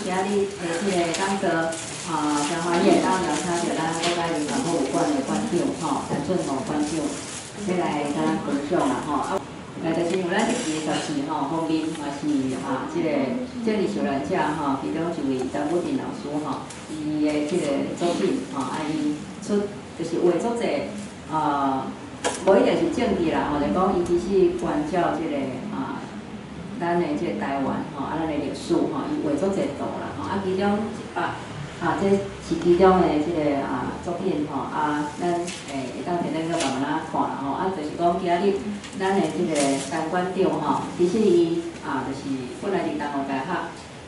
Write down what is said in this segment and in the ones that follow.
今仔日的這个講座，啊，誠歡喜會當邀請著咱國家人權博物館的館長吼，陳俊宏館長，欲來共咱分享啦吼。啊，就是因為咱這期的雜誌吼，封面嘛是啊，這个政治受難者吼，其中一位陳武鎮老師吼，伊的這个作品吼，啊，伊出就是畫足濟啊，無一定是政治啦吼，就講伊其實關照這个啊，咱的這個台灣吼，啊，咱的歷史吼，伊畫足濟圖啦吼，啊，其中這幅啊，這是其中的這個啊作品吼，啊，咱會當摕咱閣慢慢仔看啦吼，啊，就是講今仔日咱的這個陳館長吼，其實伊啊，就是本來佇東吳大學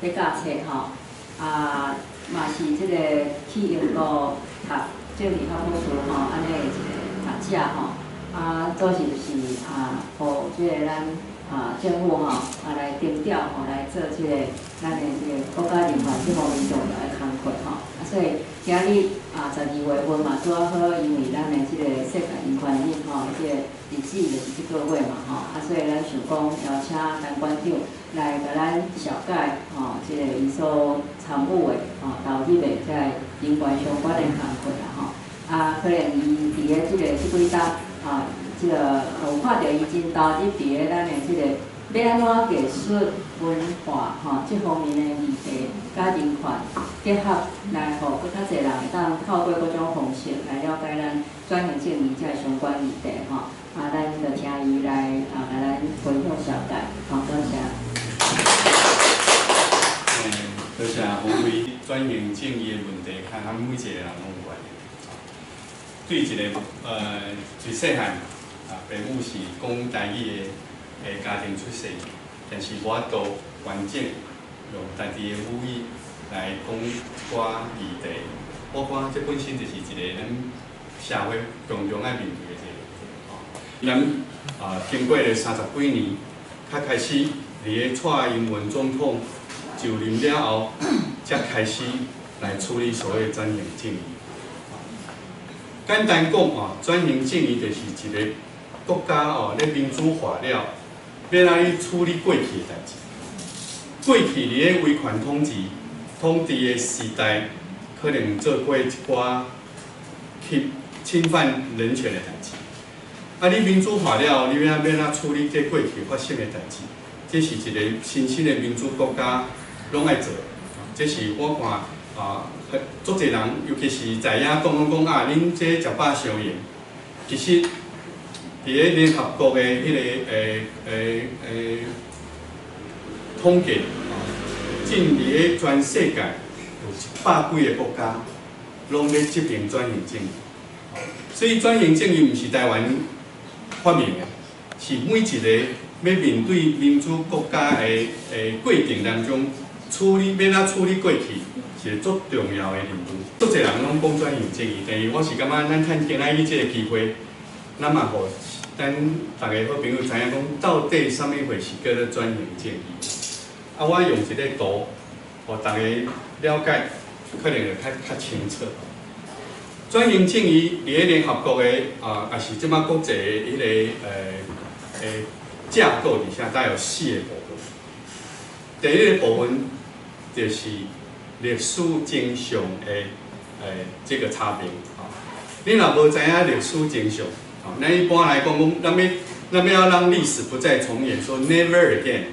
咧教冊吼，啊，嘛是這個去英國讀政治學博士吼，按呢一個學者吼，啊，主是就是啊，予這個咱啊，政府吼啊來徵調吼來做這個咱的這個國家人權這方面重要的工課吼。啊，所以今仔日啊12月份嘛，拄仔好，因為咱的這個世界人權日吼，這個日子就是這個月嘛吼。啊，所以咱想講邀請陳館長來共咱紹介吼，這個伊所參與的吼投入的這個人權相關的工課啦吼。啊，可能伊佇咧這個這幾冬啊，這個有看著伊真投入佇咧咱的這個欲按怎藝術文化吼這方面的議題，佮人權結合，來予閣較濟人會當透過各種方式來了解咱轉型正義這个相關議題吼。啊，咱就請伊來啊，共咱分享紹介，好，多謝。多謝洪輝。轉型正義的問題，較和每一個人攏有關係。對一个自細漢啊，爸母是講台語的家庭出世，但是無法度完整用家己的母語來講一寡議題。我看這本身就是一个咱社會共同愛面對的一個問題。吼，咱啊經過了30幾年，才開始佇咧蔡英文總統就任了後，才開始來處理所謂轉型正義。簡單講啊，轉型正義就是一個國家哦，咧民主化了，欲按怎去處理過去的代誌。過去佇咧威權統治的時代，可能做過一寡去侵犯人權的代誌。啊，你民主化了後，你欲按怎處理這過去發生的代誌？這是一個新興的民主國家攏愛做的。這是我看啊，足濟人，尤其是在野黨攏講啊，恁這食飽傷閒。其實，佇咧聯合國的彼个統計，進佇咧全世界有100幾个國家，攏咧執行轉型正義。所以轉型正義毋是台灣發明的，是每一个欲面對民主國家的過程當中，處理欲按怎處理過去，是個足重要的任務。足濟人攏講轉型正義，但是我是感覺咱趁今仔日這個機會，咱嘛予咱逐个好朋友知影講，到底啥物貨是叫做轉型正義。啊，我用一个圖，予逐家了解，可能會較清楚。轉型正義佇咧聯合國的啊，抑是這擺國際的彼个架構底下，大概有四个部分。第一个部分就是歷史真相的這個查明。你若無知影歷史真相，咱一般來講，講咱欲讓歷史不再重演，說 never again。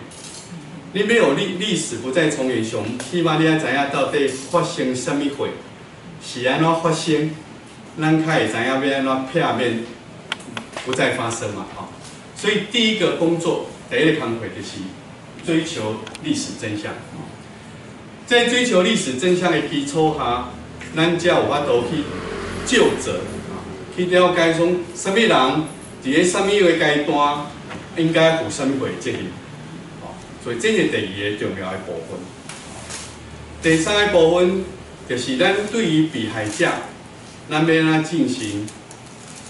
你欲予歷史不再重演，上起碼你愛知影到底發生啥物貨，是按怎發生，咱較會知影欲按怎避免不再發生嘛，吼。所以第一個工作，第一個工課就是追求歷史真相。在追求歷史真相的基礎下，咱才有法度去究責，去了解講啥物人佇咧啥物个階段應該負啥物貨責任。所以這是第二个重要的部分。第三个部分就是咱對於被害者，咱欲按怎進行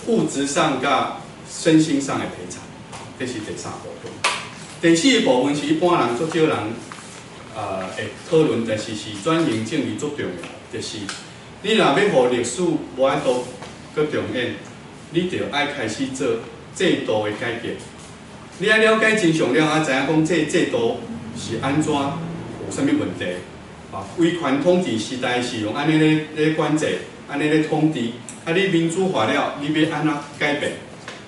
物質上佮身心上的賠償，這是第三部分。第四个部分是一般人足少人會討論，但是是轉型正義足重要，就是你若欲予歷史無法度閣重演，你就愛開始做制度的改革。你愛了解真相了，才知影講這制度是按怎，有啥物問題，啊，威權統治時代是用按呢咧管制，按呢咧統治，啊，你民主化了，你欲按怎改變？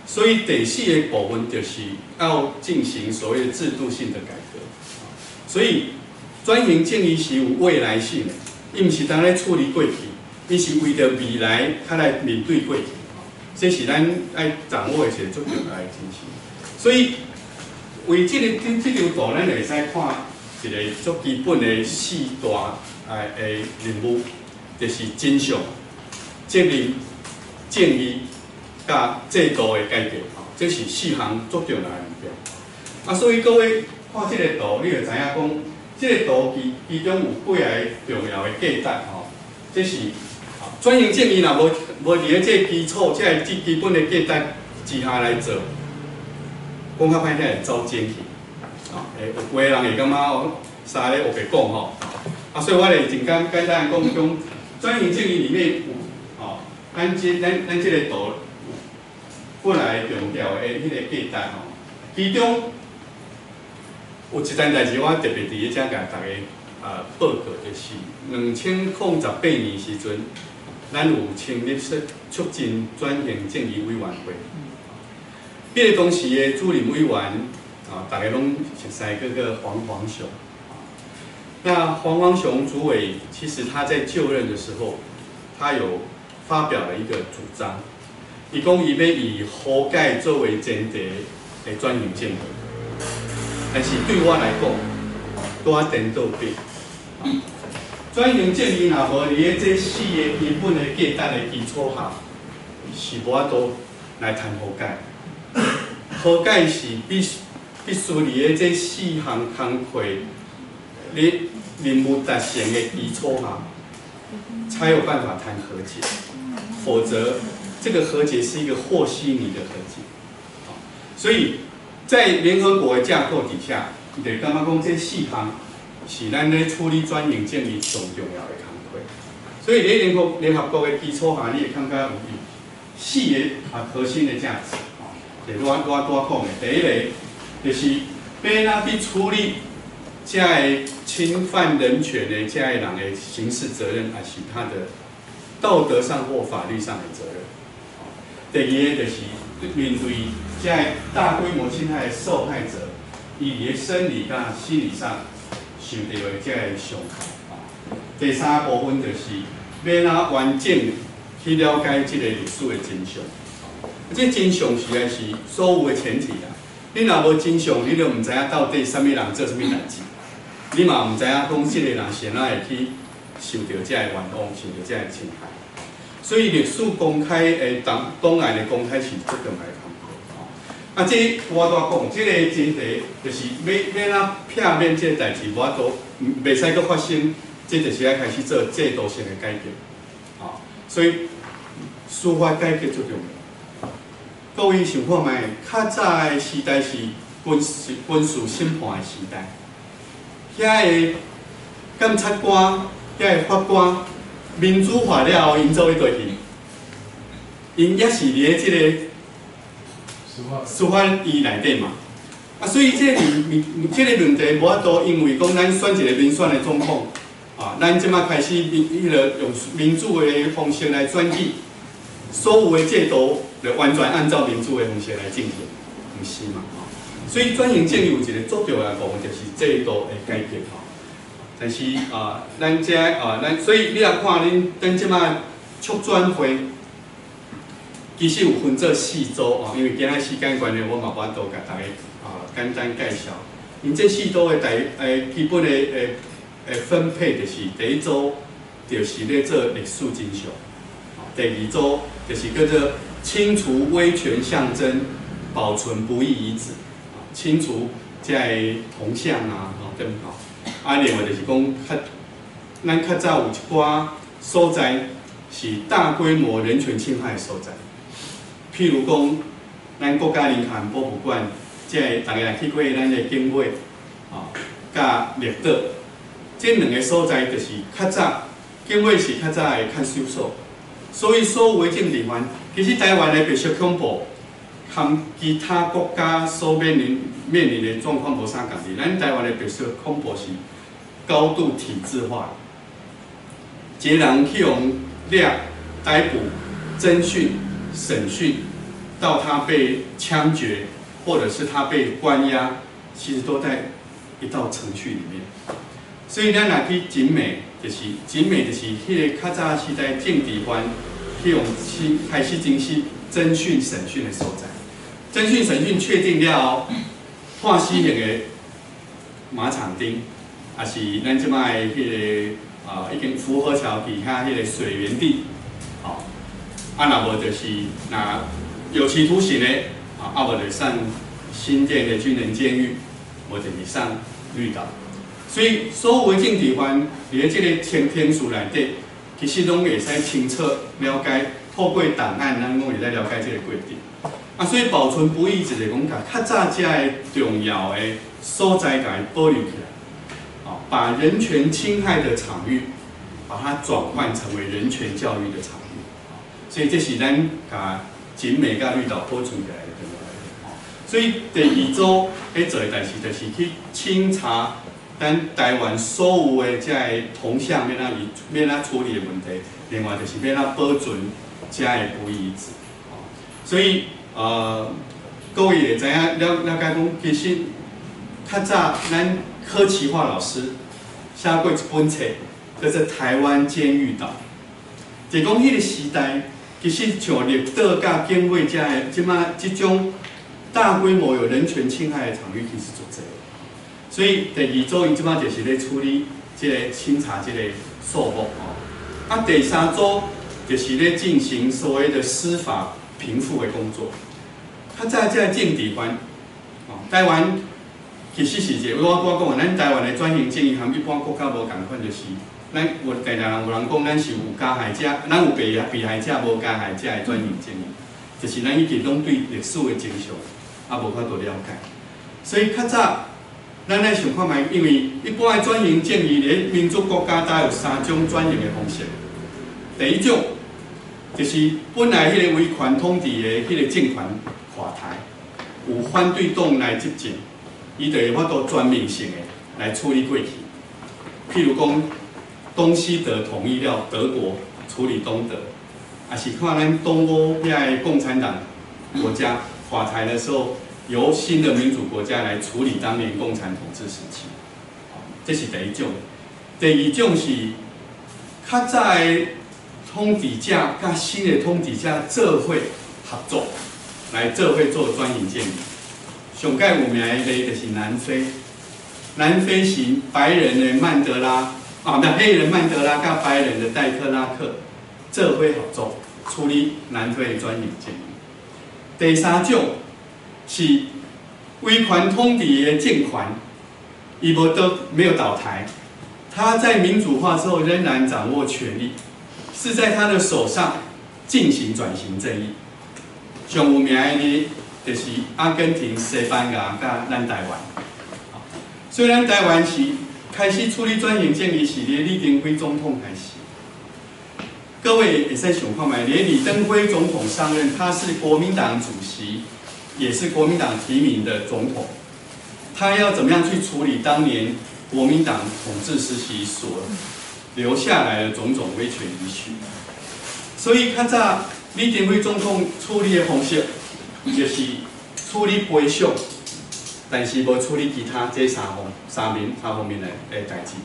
所以第四个部分就是要進行所謂制度性的改革。所以轉型正義是有未來性的，伊毋是單咧處理過去，伊是為著未來較來面對過去。這是咱愛掌握的一個足重要的精神。所以為這個這張圖，咱會使看一個足基本的四大的任務，就是真相、責任、正義佮制度的改革，吼，這是四項足重要的目標。啊，所以各位看這个圖，你就知影講，這个圖其中有幾个重要的價值，吼。這是轉型正義若無佇咧這个基礎，這个最基本的價值之下來做，講較歹聽會走精去，啊，會有的人會感覺啥咧烏白講吼。啊，所以我會真簡單講講，轉型正義裡面有，吼，咱這个圖有本來強調的彼个價值吼，其中有一件代誌我特別佇咧遮共大家報告，就是2018年時陣，咱有成立說促進轉型正義委員會。彼个當時的主任委員啊，大家攏熟悉叫做黃煌雄。那黃煌雄主委其實他在就任的時候，他有發表了一個主張，伊講伊欲以和解作為前提的轉型正義。但是對我來講，拄仔顛倒反。轉型正義若無佇咧這四个基本的價值的基礎下，是無法度來談和解。和解是必須佇咧這四項工課你任務達成的基礎下，才有辦法談和解。否則，這個和解是一個和稀泥的和解。所以在聯合國的架構底下，伊就感覺講這四項是咱咧處理轉型正義上重要的工課。所以佇聯合國的基礎下，你會感覺有四个核心的價值。就是我拄仔講的，第一个就是欲按怎去處理這个侵犯人權的這个人的刑事責任，抑是他的道德上或法律上的責任。第二个就是面對這个大規模侵害的受害者，伊佇咧生理佮心理上受著的這个傷害。第三部分就是欲按怎完整去了解這个歷史的真相。這真相實在是所有的前提啦。你若無真相，你就毋知影到底啥物人做啥物代誌，你嘛毋知影講這个人是按怎會去受著這个冤枉，受著這个侵害。所以歷史公開的檔案的公開是足重要的工課。啊，這我拄仔講，這个前提就是欲按怎避免這个代誌無法度，袂使閣發生，這就是愛開始做制度性的改革。所以司法改革足重要。各位想看覓，較早的時代是軍事審判的時代，遐个檢察官、遐个法官民主化了後，𪜶做佗佗去？𪜶也是佇咧這个司法院內底嘛。啊，所以這个問題無法度，因為講咱選一個民選的總統，啊，咱這馬開始彼个用民主的方式來選舉，所有的制度就完全按照民主的方式來進行，毋是嘛？所以轉型正義有一个足重要的部分，就是制度的改革吼。但是啊，咱這啊，咱所以你若看恁這馬促轉會，其實有分做四組哦，因為今仔時間關係，我嘛無法度共大家簡單介紹。𪜶這四組的大基本的分配，就是第一組就是咧做歷史真相，第二組就是叫做清除威權象徵，保存不義遺址，清除這个銅像啊，吼對毋吼？啊，另外就是講，較咱較早有一寡所在是大規模人權侵害的所在，譬如講，咱國家人權博物館，這个大家若去過咱的景尾，吼，佮綠島，這兩个所在就是較早景尾是較早的看守所，所以所有的政治犯，其實台灣的白色恐怖，和其他國家所面臨的狀況無啥仝。咱台灣的白色恐怖是高度體制化。一个人去予掠、逮捕、偵訊、審訊，到他被槍決，或者是他被關押，其實都在一道程序裡面。所以咱若去景美，就是景美，就是彼个較早時代政治犯去予開始進行偵訊、審訊的所在。偵訊、審訊確定了後，判死刑的馬場町，抑是咱這擺的彼个啊，已經福和橋底下彼個水源地，吼，啊，若無就是若有期徒刑的，啊，無就上新店的軍人監獄，無就是上綠島。所以所有的政治犯佇咧這个程序內底，其實攏會使清楚了解，透過檔案，咱攏會使了解這個過程。啊，所以保存不易，就是講共較早遮的重要的所在，共伊保留起來，啊，把人權侵害的場域，把它轉換成為人權教育的場域。所以這是咱共景美佮綠島保存起來的重要的。所以第二組咧做的代誌，就是去清查咱台灣所有的這个銅像欲按怎欲按怎處理的問題，另外就是欲按怎保存遮的不義遺址。所以各位會知影了了解講，其實較早咱柯其華老師寫過一本冊，叫做《台灣監獄島》。就講彼个時代，其實像綠島佮景美遮的，這擺這種大規模有人權侵害的場域，其實足濟。所以第二組伊這擺就是咧處理這个清查這个數目吼。啊，第三組就是咧進行所謂的司法平復的工作。較早這个政治犯，哦，台灣其實是一个，我講，咱台灣的轉型正義和一般國家無仝款，就是咱有定定人有人講，咱是有加害者，咱有被害者無加害者的轉型正義，就是咱一直攏對歷史的真相也無法度了解。所以較早，咱來想看覓，因為一般的轉型正義佇民主國家，大有三種轉型的方式。第一種就是本來彼个威權統治的彼个政權垮台，有反對黨來執政，伊就會法度全面性的來處理過去。譬如講，東西德統一了德國處理東德，抑是看咱東歐遐个共產黨國家垮台的時候，由新的民主國家來處理當年共產統治時期。這是第一種。第二種是較早的統治者佮新的統治者做伙合作，來做伙做轉型正義。上蓋有名的例就是南非，南非是白人的曼德拉，啊，毋黑人曼德拉佮白人的戴克拉克做伙合作處理南非的轉型正義。第三種是威權統治的政權，伊無倒沒有倒台，他在民主化之後仍然掌握權力，是在他的手上進行轉型正義。上有名的呢，就是阿根廷、西班牙佮咱台灣。所以咱台灣是開始處理轉型正義是佇李登輝總統開始。各位會使想看覓，連李登輝總統上任，他是國民黨主席，也是國民黨提名的總統，他要怎麼樣去處理當年國民黨統治時期所留下來的種種威權遺緒？所以較早李登輝總統處理的方式，就是處理賠償，但是無處理其他這三方三面三方面的代誌。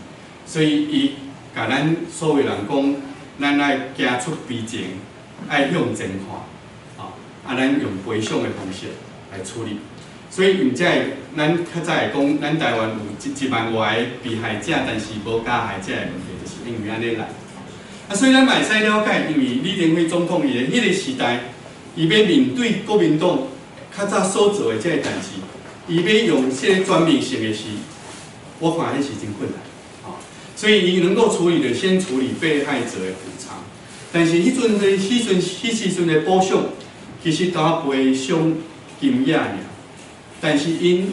所以伊共咱所有人講，咱愛行出悲情，愛向前看，啊，咱用賠償的方式來處理。所以，毋才會咱較早會講，咱台灣有一萬外个被害者，但是無加害者的問題，就是因為按呢來。啊，所以咱嘛會使了解，因為李登輝總統伊的彼个時代，伊欲面對國民黨較早所做的這个代誌，伊欲用這个全面性的時，我看彼是真困難。吼，所以伊能夠處理的，先處理被害者的補償。但是彼陣的彼陣彼時陣的補償，其實焦賠償金額爾。但是𪜶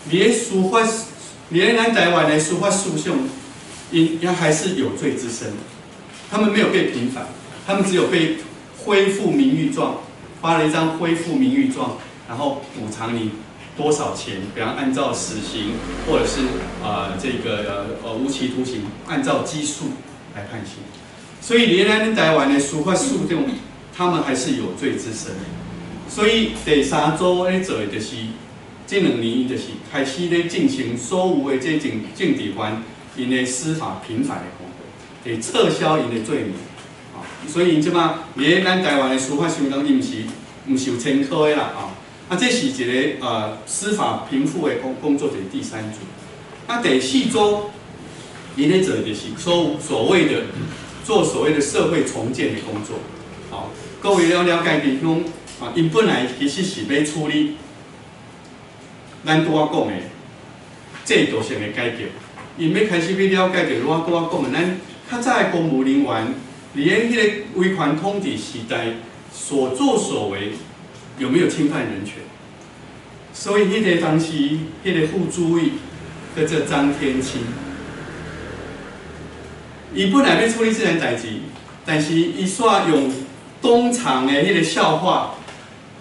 佇咧司法，佇咧咱台灣的司法訴訟，𪜶也還是有罪之身。他們沒有被平反，他們只有被恢復名譽狀，發了一張恢復名譽狀，然後補償你多少錢，比方按照死刑或者是這個無期徒刑，按照基數來判刑。所以連咱台灣的司法系統，他們還是有罪之身。所以第三組咧做的就是這2年，就是開始咧進行所有的這政治犯𪜶的司法平反的工作，會撤銷𪜶的罪名。啊，所以𪜶這擺佇咱台灣的司法系統，伊毋是有前科的啦，啊。啊，這是一個司法平復的工作，就是第三組。那第四組，𪜶咧做的就是所謂的做所謂的社會重建的工作。好，各位了了解就是講，啊，𪜶本來其實是欲處理咱拄仔講的制度性的改革，𪜶欲開始欲了解著我拄仔講的，咱較早的公務人員，佇咧彼个威權統治時代所作所為，有沒有侵犯人權？所以彼個當時，彼個副主委叫做張天青，伊本來欲處理這件代誌，但是伊煞用東廠的彼個笑話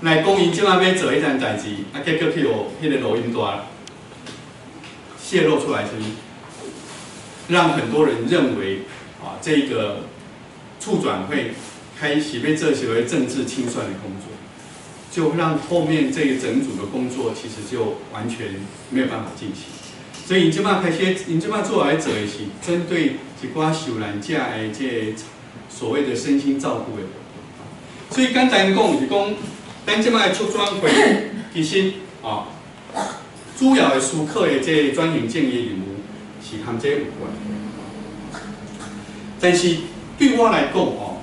來講，𪜶這擺欲做彼件代誌，啊，結果去予彼个錄音帶洩露出來，是讓很多人認為啊，這個促轉會開始欲做所謂政治清算的工作，就讓後面這個整組的工作其實就完全沒有辦法進行。所以，𪜶這擺開始，𪜶這擺做來做的是針對一寡受難者的這個所謂的身心照顧的。所以簡單講是講，咱這擺的促轉會其實啊，主要的思考的這個轉型正義的任務是和這個有關。但是對我來講哦，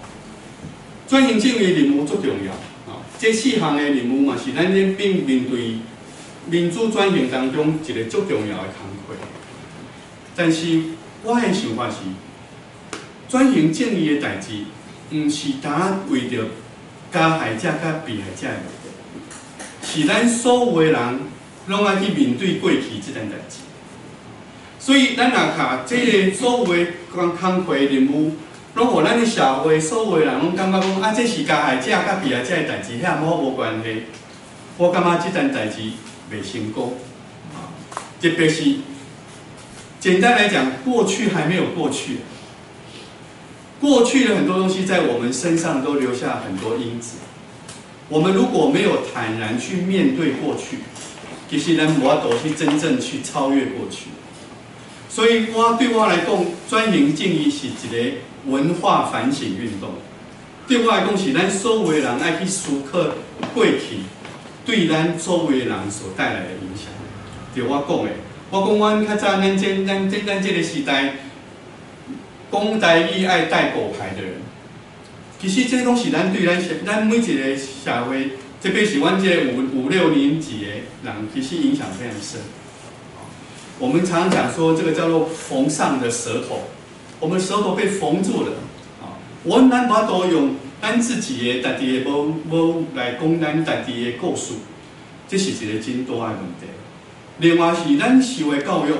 轉型正義的任務足重要啊！這四項的任務嘛是咱咧面對民主轉型當中一個足重要的工課。但是我的想法是，轉型正義的代誌，毋是單為著加害者佮被害者的問題，是咱所有的人攏愛去面對過去這件代誌。所以，咱若共這个所有的工課任務，攏予咱的社會所有的人攏感覺講啊，這是加害者佮被害者的代誌，遐和我無關係。我感覺這件代誌袂成功。啊，特別是簡單來講，過去還沒有過去。過去的很多東西在我們身上都留下很多因子。我們如果沒有坦然去面對過去，其實咱無法度去真正去超越過去。所以我對我來講，轉型正義是一個文化反省運動。對我來講，是咱所有的人愛去思考過去對咱所有的人所帶來的影響。對我講的，我講阮較早咱這個時代，講台語愛戴狗牌的人，其實這攏是咱對咱每一個社會，特別是阮這個五六年級的人，其實影響非常深。我們常常講說，這個叫做縫上的舌頭，我們舌頭被縫住了。啊，咱無法度用咱自己的家己的母語來講咱家己的故事，這是一個真大的問題。另外是咱受的教育，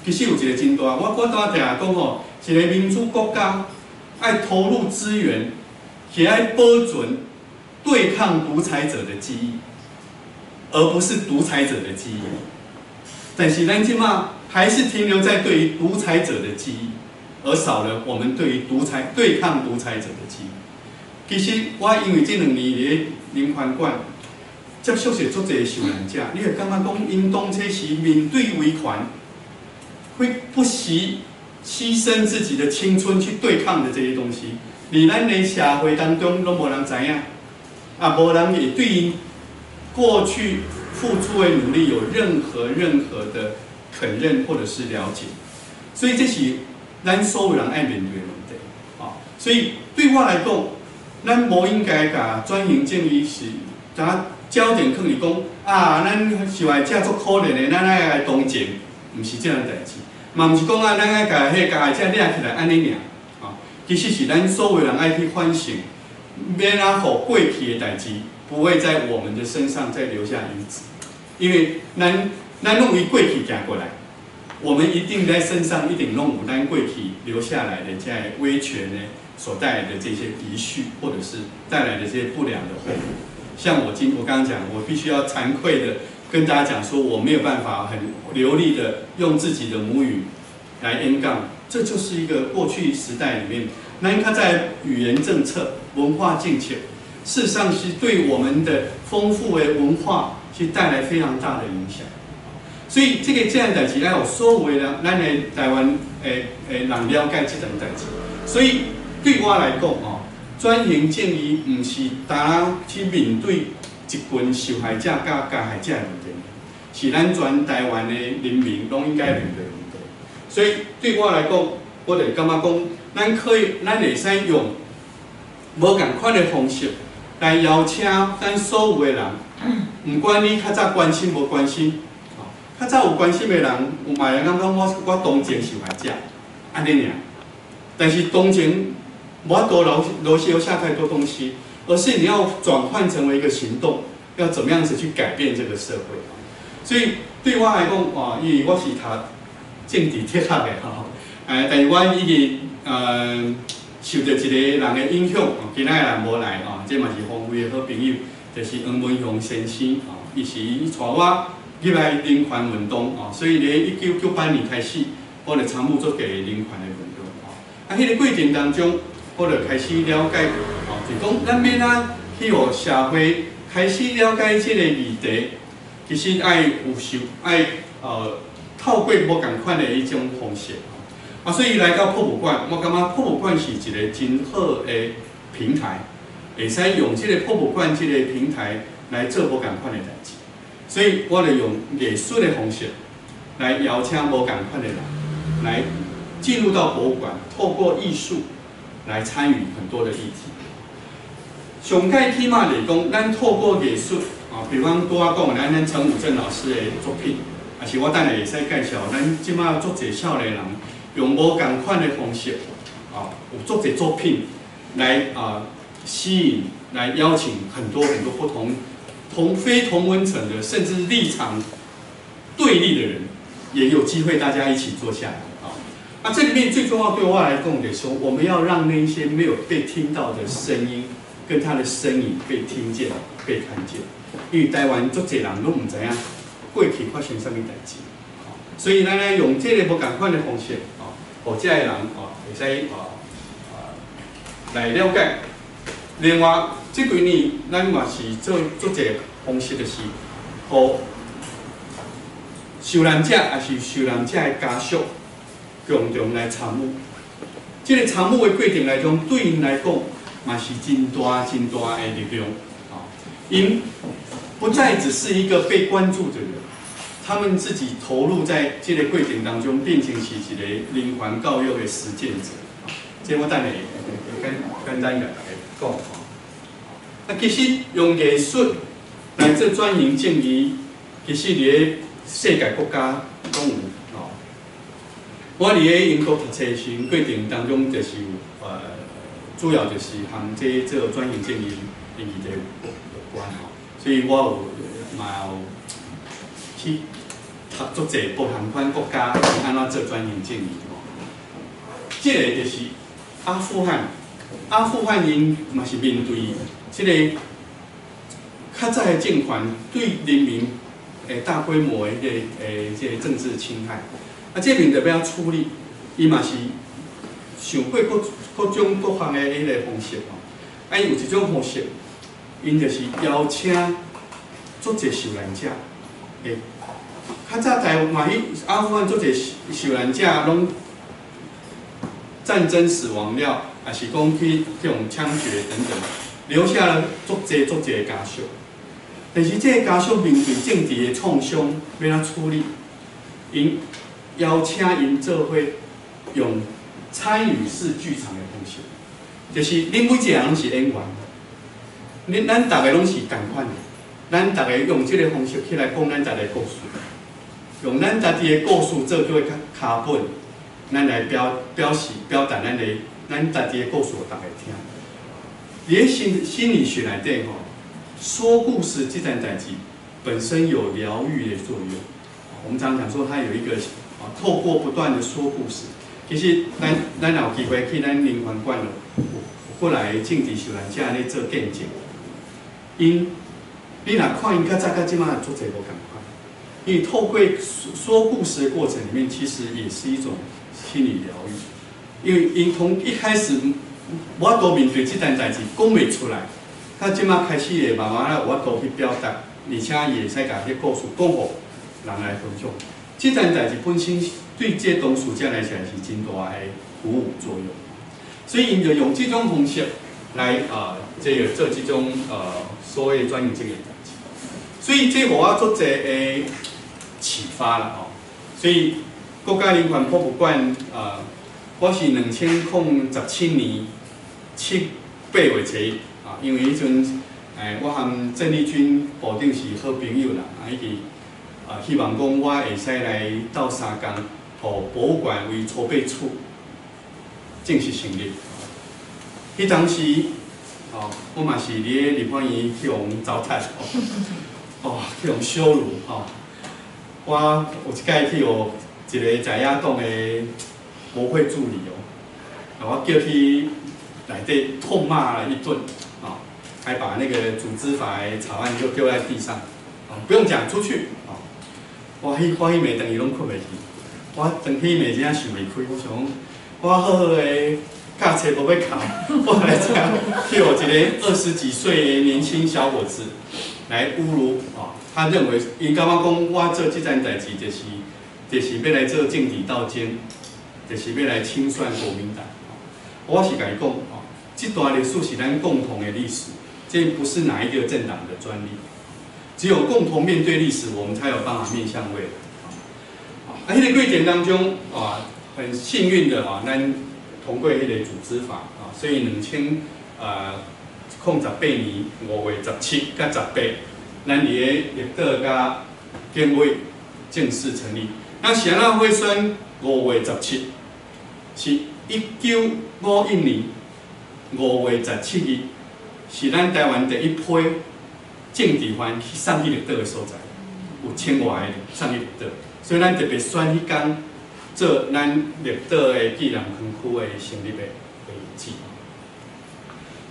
其實有一個真大。我拄仔定講吼，一個民主國家愛投入資源，是愛保存對抗獨裁者的記憶，而不是獨裁者的記憶。但是咱這馬還是停留在對於獨裁者的記憶，而少了我們對於對抗獨裁者的記憶。其實我因為這兩年佇咧人權館接觸著足濟受難者，你會感覺講，𪜶當初是面對威權，會不惜犧牲自己的青春去對抗的這些東西，佇咱的社會當中攏無人知影，啊，無人會對𪜶過去付出的努力有任何的肯認或者是了解，所以這是咱所有人愛面對的問題。啊，所以對我來講，咱無應該共轉型正義是，將焦點放佇講啊，咱受害者足可憐的，咱愛來同情，毋是這樣代誌，嘛毋是講啊，咱愛共彼個加害者掠起來按呢爾，啊，其實是咱所有人愛去反省，欲按怎予過去的代誌不會在我們的身上再留下影子，因為咱攏為過去行過來，我們一定在身上一定攏有咱過去留下來的這威權呢所帶來的這些遺緒，或者是帶來的這些不良的後果。像我剛剛講，我必須要慚愧的跟大家講說，我沒有辦法很流利的用自己的母語來演講，這就是一個過去時代裡面，咱較早語言政策、文化政策，事實上是對我們的豐富的文化是帶來非常大的影響。所以這個這樣代誌，愛予所有的人，咱的台灣的人了解這種代誌。所以對我來講哦，轉型正義毋是單去面對一群受害者佮加害者的問題，是咱全台灣的人民攏應該面對的問題。所以對我來講，我就感覺講，咱可以，咱會使用無仝款的方式來邀請咱所有的人，毋管你較早關心無關心，較早有關心的人，有嘛會感覺我同情受害者，按呢爾。但是同情無法度留下太多東西，而是你要轉換成為一個行動，要怎麼樣子去改變這個社會。所以對我來講，哇，因為我是讀政治哲學的吼，但是我已經受著一個人的影響，今仔日人無來吼，這嘛是宏偉的好朋友，就是黃文雄先生吼，伊是伊帶我入來人權運動哦，所以佇1998年開始，我就參與足濟人權的運動吼。啊，彼個過程當中，我就開始了解，哦，就講咱欲按怎去予社會開始了解這個議題，其實愛有受愛透過無仝款的彼種方式。啊，所以來到博物館，我感覺博物館是一個真好的平台，會使用這個博物館這個平台來做無仝款的代誌。所以我就用藝術的方式來邀請無仝款的人來進入到博物館，透過藝術來參與很多的議題。上蓋起碼來講，咱透過藝術啊，比方拄仔講的咱陳武正老師的作品，抑是我等下會使介紹，咱這馬足濟少年人用無仝款的方式啊，有足濟作品來啊吸引、來邀請很多很多不同、同非同溫層的，甚至立場對立的人，也有機會大家一起坐下來啊。啊，這裡面最重要對我來講的說，我們要讓那些沒有被聽到的聲音，跟他的身影被聽見、被看見。因為台灣足濟人攏毋知影過去發生啥物代誌，所以咱來用這個無仝款的方式，哦，予這个人哦會使哦來了解。另外，這幾年咱嘛是做足濟方式，就是予受難者抑是受難者的家屬共同來參與。這個參與的過程來講，對𪜶來講嘛是真大真大的力量。𪜶不再只是一個被關注的人，他們自己投入在這個過程當中，變成是一個人權教育的實踐者。這我等下會簡單共大家講。啊，其實用藝術來做轉型正義，其實佇咧世界國家攏有吼。我佇咧英國讀冊時，過程當中就是有主要就是和這做轉型正義的議題有關吼，所以我有嘛有去讀足濟不同款國家是按怎做轉型正義吼。這個就是阿富汗，阿富汗𪜶嘛是面對這個較早的政權對人民的大規模的這個政治侵害，啊，這問題欲按怎處理，伊嘛是想過各種各項的彼個方式吼。啊，伊有一種方式，𪜶就是邀請足濟受難者，較早台灣彼阿富汗足濟受難者攏戰爭死亡了，抑是講去予槍決等等，留下了足濟足濟的家屬。但是這個家屬面對政治的創傷，欲按怎處理？𪜶邀請𪜶做伙用參與式劇場的方式，就是恁每一個人攏是演員，恁咱逐个攏是仝款的，咱逐个用這個方式起來講咱家己的故事，用咱家己的故事做做腳本，咱來表示表達咱家己的故事，予逐个聽。佇咧心理學內底吼，說故事這件代誌本身有療癒的作用。我們常常講說，它有一個啊，透過不斷的說故事，其實咱有機會去咱人權館有過來政治受難者咧做見證。𪜶，你若看𪜶較早佮這馬足濟無仝款。因為透過說故事的過程裡面，其實也是一種心理療癒。因為𪜶從一開始無法度面對這件代誌，講袂出來，到這馬開始會慢慢仔有法度去表達，而且伊會使共彼故事講予人來分享。這件代誌本身對這當事者來講是真大的鼓舞作用。所以𪜶就用這種方式來啊，這個做這種所謂轉型正義的代誌。所以這予我足濟的啟發啦吼。所以國家人權博物館啊，我是2017年7、8月初一啊，因為彼陣我和鄭麗君部長是好朋友啦，啊，伊啊希望講我會使來鬥相共，予博物館為籌備處正式成立。彼當時，哦，我嘛是佇咧立法院去予糟蹋，哦，去予羞辱，吼。我有一擺去予一個在野黨的國會助理哦，我叫去內底痛罵了一頓，哦，還把那個組織法的草案就丟在地上，哦，不用講，出去，哦，我彼暝轉去攏睏袂去，我轉去暝真正想袂開，我想講，我好好的教冊無欲考，我來遮去予一個20幾歲的年輕小伙子來侮辱，哦，他認為𪜶感覺講我做這件代誌就是欲來做政治鬥爭，就是欲來清算國民黨。我是共伊講，哦，這段歷史是咱共同的歷史，這不是哪一個政黨的專利。只有共同面對歷史，我們才有辦法面向未來。啊，彼個過程當中，啊，很幸運的啊，咱通過彼個組織法啊，所以2018年5月17佮18，咱佇咧綠島佮景尾正式成立。那是按怎會選五月十七？是1951年5月17日，是咱台灣第一批政治犯去送去綠島的所在，有千外个送去綠島，所以咱特別選彼工做咱綠島的紀念園區的成立的日子。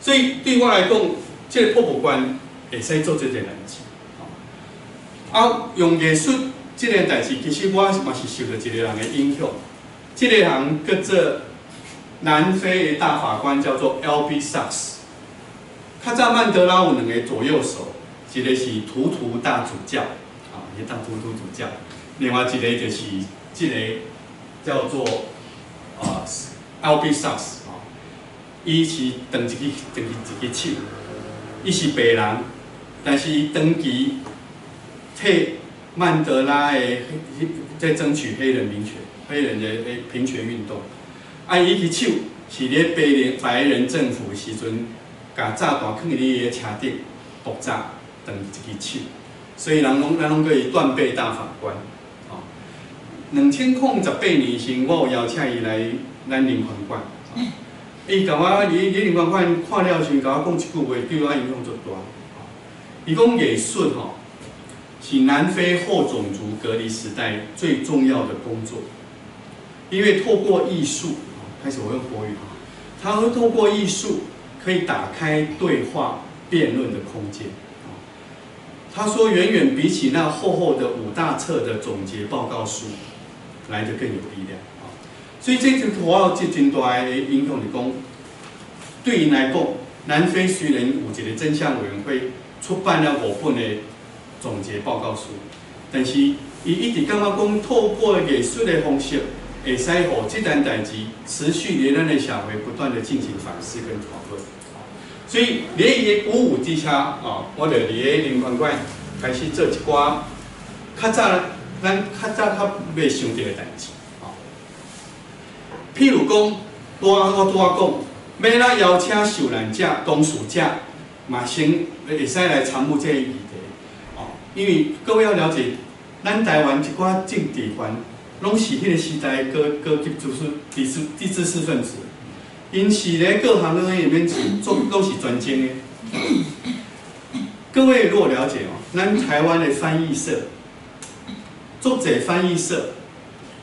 所以對我來講，這個博物館會使做這件代誌。啊，用藝術這件代誌，其實我嘛是受著一個人的影響。這個人叫做南非的大法官，叫做 Albie Sachs。較早曼德拉有兩個左右手，一個是圖圖大主教，啊，伊當圖圖主教；另外一個就是這個叫做啊 Albie Sachs，啊，伊是斷一支手，伊是白人，但是伊長期替曼德拉的在爭取黑人民權、黑人的平權運動。啊，伊彼支手是咧白人政府時陣，共炸彈囥佇伊的車頂爆炸，斷一支手，所以咱攏叫伊斷臂大法官。哦，2018年時，我有邀請伊來咱人權館。伊共我佇人權館看了時，共我講一句話，對我影響足大。伊講藝術吼，是南非後種族隔離時代最重要的工作，因為透過藝術，開始我用國語哈，他會透過藝術可以打開對話辯論的空間。他說，遠遠比起那厚厚的五大冊的總結報告書來得更有力量。所以這就我有這真大的影響，是講，對𪜶來講，南非雖然有一個真相委員會出版了五本的總結報告書，但是伊一直感覺講，透過藝術的方式，會使予這件代誌持續佇咱的社會不斷的進行反思跟討論。所以，佇伊的鼓舞之下，哦，我就佇咧人權館開始做一寡較早咱較早較袂想著的代誌。哦，譬如講，拄仔講，欲來邀請受難者、當事者，嘛先會使來參與這個議題。哦，因為各位要了解，咱台灣一寡政治犯，攏是彼個時代高級知識分子。𪜶是咧各行各業裡面是做攏是專精的。各位如果了解哦，咱台灣的翻譯社，足濟翻譯社，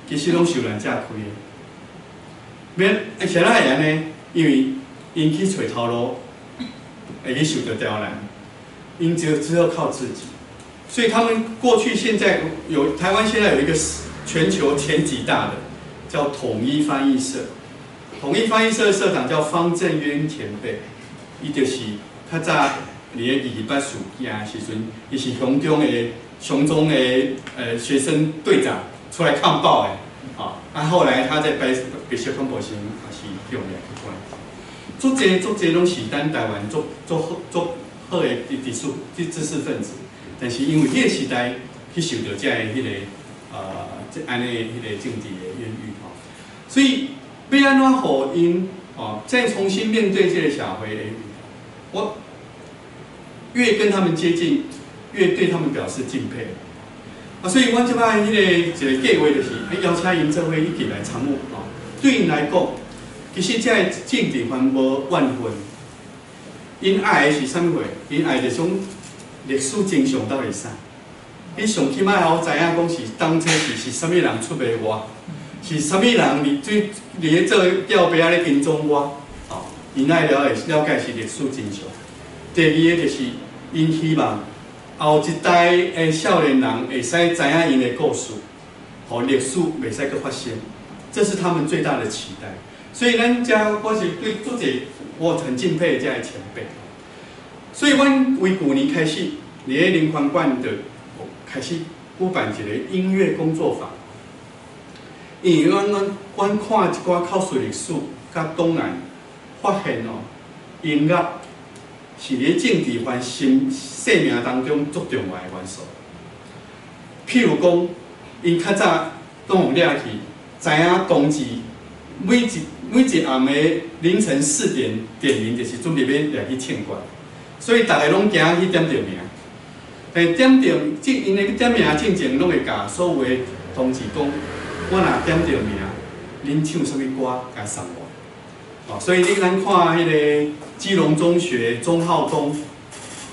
其實攏受難者開的。免，啥人會按呢？因為𪜶去揣頭路，會去受著刁難，𪜶就只好靠自己。所以他們過去現在有台灣現在有一個全球前幾大的叫統一翻譯社，統一翻譯社的社長叫方振淵前輩，伊就是較早佇咧二二八事件的時陣，伊是雄中的雄中的學生隊長出來抗暴的，啊後來他在白色恐怖時也是予掠去關。足濟足濟攏是咱台灣足足好足好的知識分子，但是因為彼個時代去受著遮的彼個這按呢彼個政治的冤獄吼，所以欲按怎予𪜶哦再重新面對這個社會的，我越跟他們接近，越對他們表示敬佩。啊，所以阮這擺彼個一個計劃就是，邀請𪜶做伙一起來參與吼。對𪜶來講，其實這個政治犯無怨恨，𪜶愛的是啥物貨？𪜶愛的種歷史真相到底啥？你上起碼予知影講是當初是啥物人出賣我，是啥物人佇對佇咧做吊牌仔咧跟蹤我？哦，𪜶愛了解了解是歷史真相。第二個就是𪜶希望後一代的少年人會使知影𪜶的故事，予歷史袂使閣發生，這是他們最大的期待。所以咱遮我是對足濟我很敬佩這个前輩。所以阮為舊年開始，佇咧林環館就開始舉辦一個音樂工作坊。因為阮看一寡口述歷史佮檔案，發現哦，音樂是佇咧政治犯生命當中足重要的元素。譬如講，𪜶較早攏予掠去，知影同志每一暗的凌晨4點點名，就是準備欲掠去槍決，所以逐个攏驚去點著名。但點著，𪜶咧點名進前，攏會共所有的同志講，我若點著名，恁唱啥物歌，共送我。哦，所以你咱看彼個基隆中學鍾浩東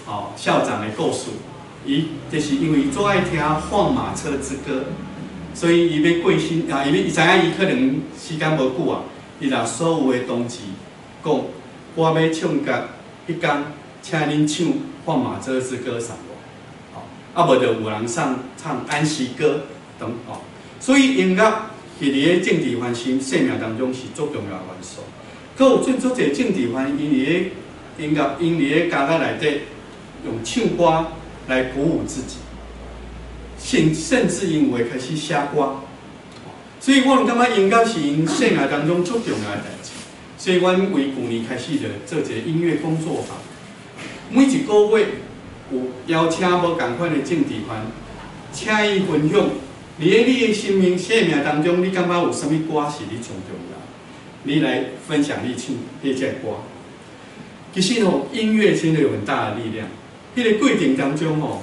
哦校長的故事，伊就是因為足愛聽《放馬車之歌》，所以伊欲過身啊，伊欲伊知影伊可能時間無久啊，伊共所有的同志講，我欲唱歌彼工，請恁唱《放馬車之歌》送我。哦，啊無就有人送唱《安息歌》等哦。所以音樂是佇咧政治犯生命當中是足重要的元素。閣有足足濟政治犯，𪜶佇咧音樂，𪜶佇咧監獄內底用唱歌來鼓舞自己，甚至𪜶會開始寫歌。所以我攏感覺音樂是𪜶生命當中足重要的代誌。所以阮為舊年開始就做一個音樂工作坊，每一個月有邀請無仝款的政治犯，請伊分享，佇咧你的生命當中，你感覺有啥物歌是你上重要？你來分享你唱彼隻歌。其實吼，音樂真的有很大的力量。彼個過程當中吼，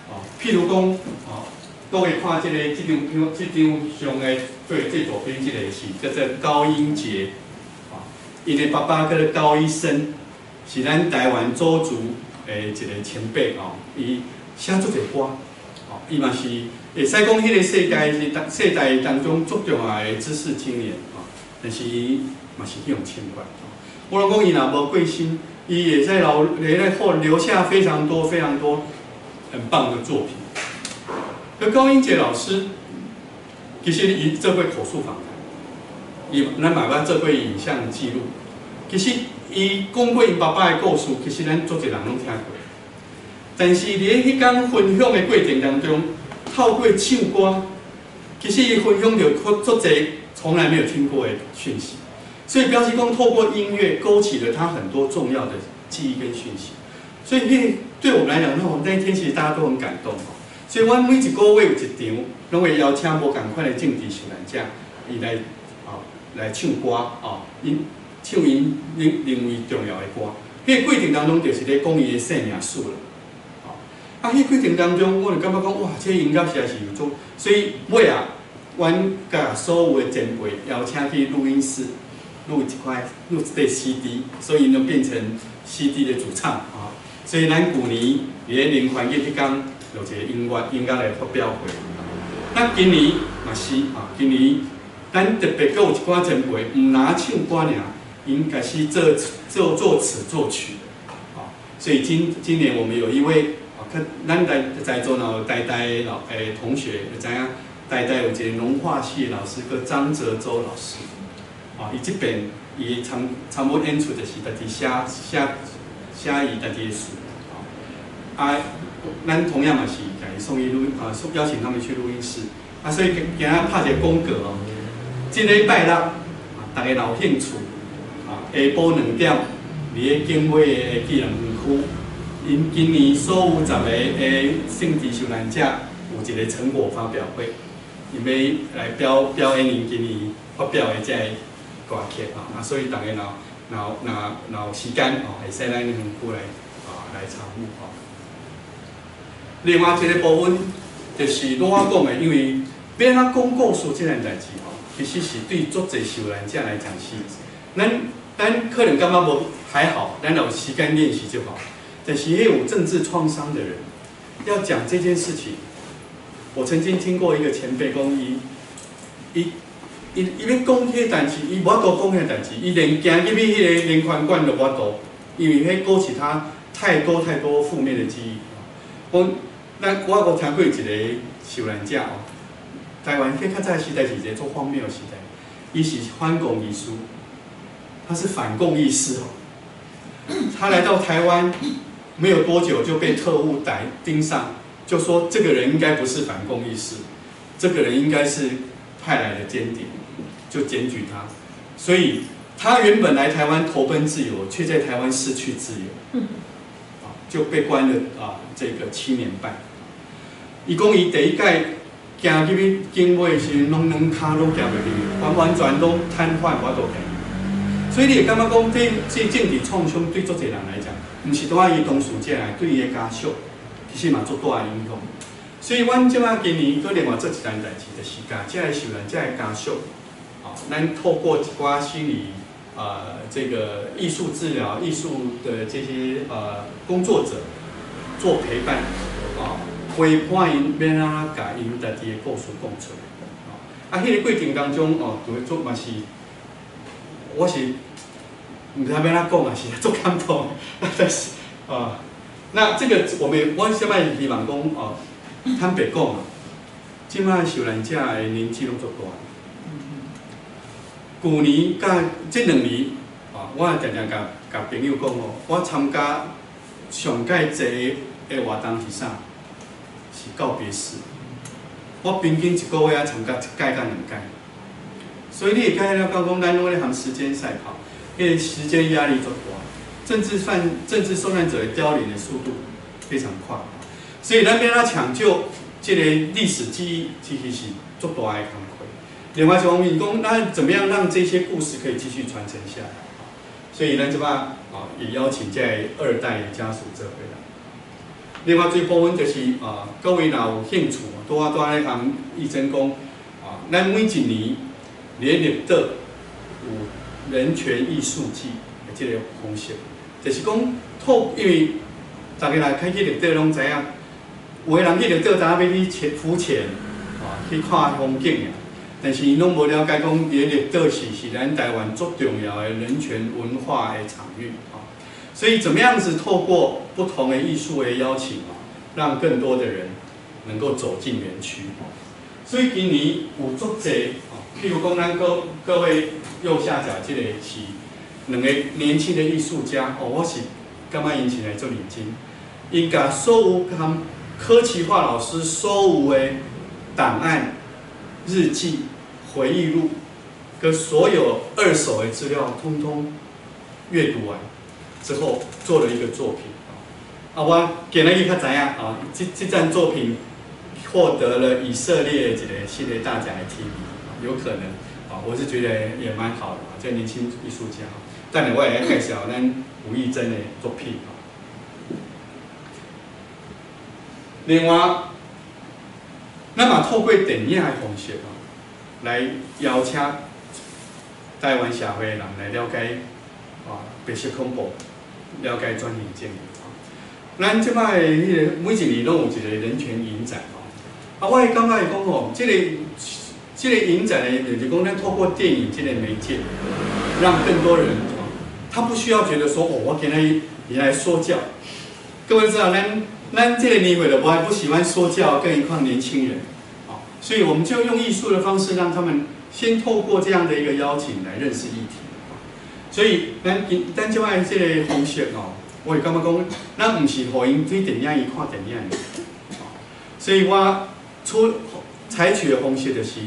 哦，譬如講，哦，各位看這個這張片，這張相的最最左邊這個是叫做高英傑，哦，𪜶的爸爸叫做高醫生，是咱台灣鄒族的一個前輩哦，伊寫足濟歌，哦，伊嘛是會使講彼個世代是世代當中足重要的知識青年哦，但是伊嘛是去予槍決。我攏講伊若無過身，伊會使留咧後留下非常多非常多很棒的作品。可高英傑老師，其實伊做過口述訪談，伊咱嘛捌做過影像記錄。其實伊講過𪜶爸爸的故事，其實咱足濟人攏聽過。但是佇咧彼工分享的過程當中，透過唱歌，其實伊分享著足濟從來沒有聽過的訊息。所以表示講，透過音樂勾起了他很多重要的記憶跟訊息。所以那對我們來講，那我們那一天其實大家都很感動。所以阮每一個月有一場，攏會邀請無仝款的政治受難者，伊來哦來唱歌哦，𪜶唱𪜶認為重要的歌。彼個過程當中，就是咧講伊的生命史啦。哦，啊，彼個過程當中，我就感覺講，哇，這個音樂實在是有足，所以尾仔，阮共所有的前輩邀請去錄音室錄一塊錄一塊 CD，所以就變成 CD 的主唱啊。所以咱舊年佇咧林環節彼工有一個音樂的發表會。那今年嘛是啊，今年咱特別閣有一寡前輩，毋若唱歌爾，𪜶開始做作詞作曲，啊，所以今年我們有一位啊較咱在在座若有台大的老同學就知影，台大有一個農化系的老師叫張澤洲老師，伊這邊伊參參與演出就是家己寫寫寫伊家己的詞，啊，咱同樣嘛是共伊送去錄啊，邀請他們去錄音室，啊，所以今仔拍一個廣告哦，這禮拜六，逐家若有興趣，下晡2點，佇咧景尾的紀念園區，𪜶今年所有10個的政治受難者有一個成果發表會，𪜶欲來表表演𪜶今年發表的這个歌曲啊，所以逐家若若若若有時間哦，會使來園區來啊來參與吼。另外一個部分就是拄我講的，因為欲按怎講故事這件代誌吼，其實是對足濟受難者來講是，咱咱可能感覺無還好，咱有時間練習就好。但是也有政治創傷的人，要講這件事情，我曾經聽過一個前輩講，伊伊伊伊欲講彼个代誌，伊無法度講彼个代誌，伊連行入去彼个人權館都無法度，因為彼勾起他太多太多負面的記憶。我咱我閣聽過一個受難者哦，台灣彼較早時代是一個足荒謬的時代，伊是反共義士，他是反共義士哦。他來到台灣沒有多久就被特務逮盯上，就說這個人應該不是反共義士，這個人應該是派來的間諜，就檢舉他。所以他原本來台灣投奔自由，卻在台灣失去自由，就被關了啊，這個7年半。伊講伊第一擺行入去警衛時陣，攏兩跤攏行袂入去，完完全攏癱瘓，無法度行。所以你會感覺講，這這政治創傷對足濟人來講，毋是單伊當事者來，對伊的家屬，其實嘛足大的影響。所以，阮這擺今年閣另外做一件代誌，就是共這个受難者的家屬，咱透過一寡心理這個藝術治療、藝術的這些工作者做陪伴，陪伴𪜶欲按怎共𪜶家己的故事講出來。啊，彼个過程當中哦，就會做嘛是，我是毋知欲按怎講啊，是足感動，但是啊，那這個我們我啥物希望講哦，坦白講啊，這擺受難者的年紀攏足大。舊年佮這2年啊，我也定定共共朋友講哦，我參加上蓋濟的活動是啥？是告別式。我平均一個月愛參加一擺到兩擺。所以你會感覺了講，咱攏咧和時間賽跑，彼個時間壓力足大，政治犯、政治受難者的凋零的速度非常快，所以咱欲按怎搶救這個歷史記憶，其實是足大的工課。另外一方面講，咱怎麼樣讓這些故事可以繼續傳承下來？所以咱這擺啊，也邀請這二代家屬做伙來。另外這部分就是啊，各位若有興趣，拄仔拄仔咧共醫生講啊，咱每一年佇咧綠島有人權藝術季的這個方式，就是講透，因為逐家若開去綠島攏知影，有的人去綠島知影欲去潛浮潛，啊，去看風景爾，但是𪜶攏無了解講，佇咧綠島是是咱台灣足重要的人權文化的場域，啊，所以怎麼樣子透過不同的藝術的邀請啊，讓更多的人能夠走進園區，所以今年有足濟，譬如講咱各各位右下角這個是兩個年輕的藝術家，哦，我是感覺𪜶是來足認真，𪜶共所有含柯其華老師所有的檔案、日記、回憶錄，跟所有二手的資料，通通閱讀完之後，做了一個作品。啊，我今日才知影啊，這這件作品獲得了以色列一個系列大獎的提名，有可能啊，我是覺得也蠻好的，這年輕藝術家。等下我會介紹咱吳義珍的作品。另外，咱嘛透過電影的方式哦，來邀請台灣社會的人來了解啊白色恐怖，了解轉型正義。咱這擺彼个每一年攏有一個人權影展哦。啊，我會感覺講吼，這個這個影展呢，就是講咱透過電影這個媒介，讓更多人哦，他不需要覺得說哦，我今仔日來說教。各位知道，咱咱這個年歲的，我還不喜歡說教，更何況年輕人，啊，所以我們就用藝術的方式，讓他們先透過這樣的一個邀請來認識議題。所以，咱這擺這个方式哦，我會感覺講，咱毋是予𪜶對電影院看電影，所以我採取的方式就是，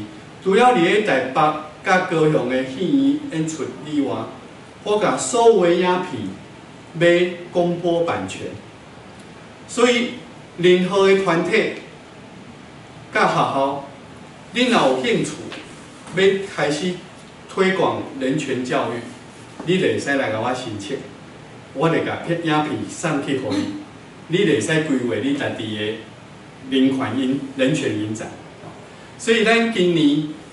除了佇咧台北佮高雄的戲院演出以外，我共所有的影片買公播版權。所以，任何的團體、佮學校，恁若有興趣欲開始推廣人權教育，你就會使來共我申請，我會共片影片送去予你，你就會使規劃你家己的人權影展。所以咱今年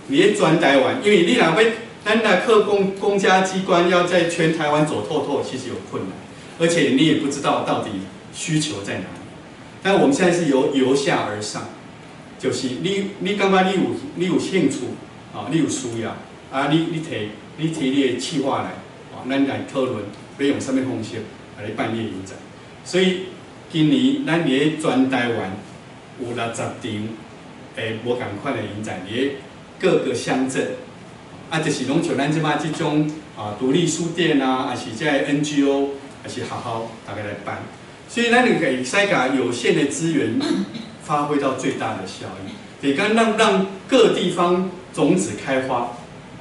佇咧全台灣，因為你若欲咱若靠公家機關要在全台灣走透透，其實有困難，而且你也不知道到底需求在哪裡。但我們現在是由下而上，就是你感覺你有興趣啊，你有需要啊，你提你的企劃來，啊，咱來討論欲用啥物方式來辦這个影展。所以今年咱佇咧全台灣有60場的無仝款的影展，佇咧各個鄉鎮，啊，就是攏像咱這擺這種啊獨立書店啊，抑是這个 NGO，抑是學校，大家來辦。所以咱就會使共有限的資源發揮到最大的效益，得講讓各地方種子開花，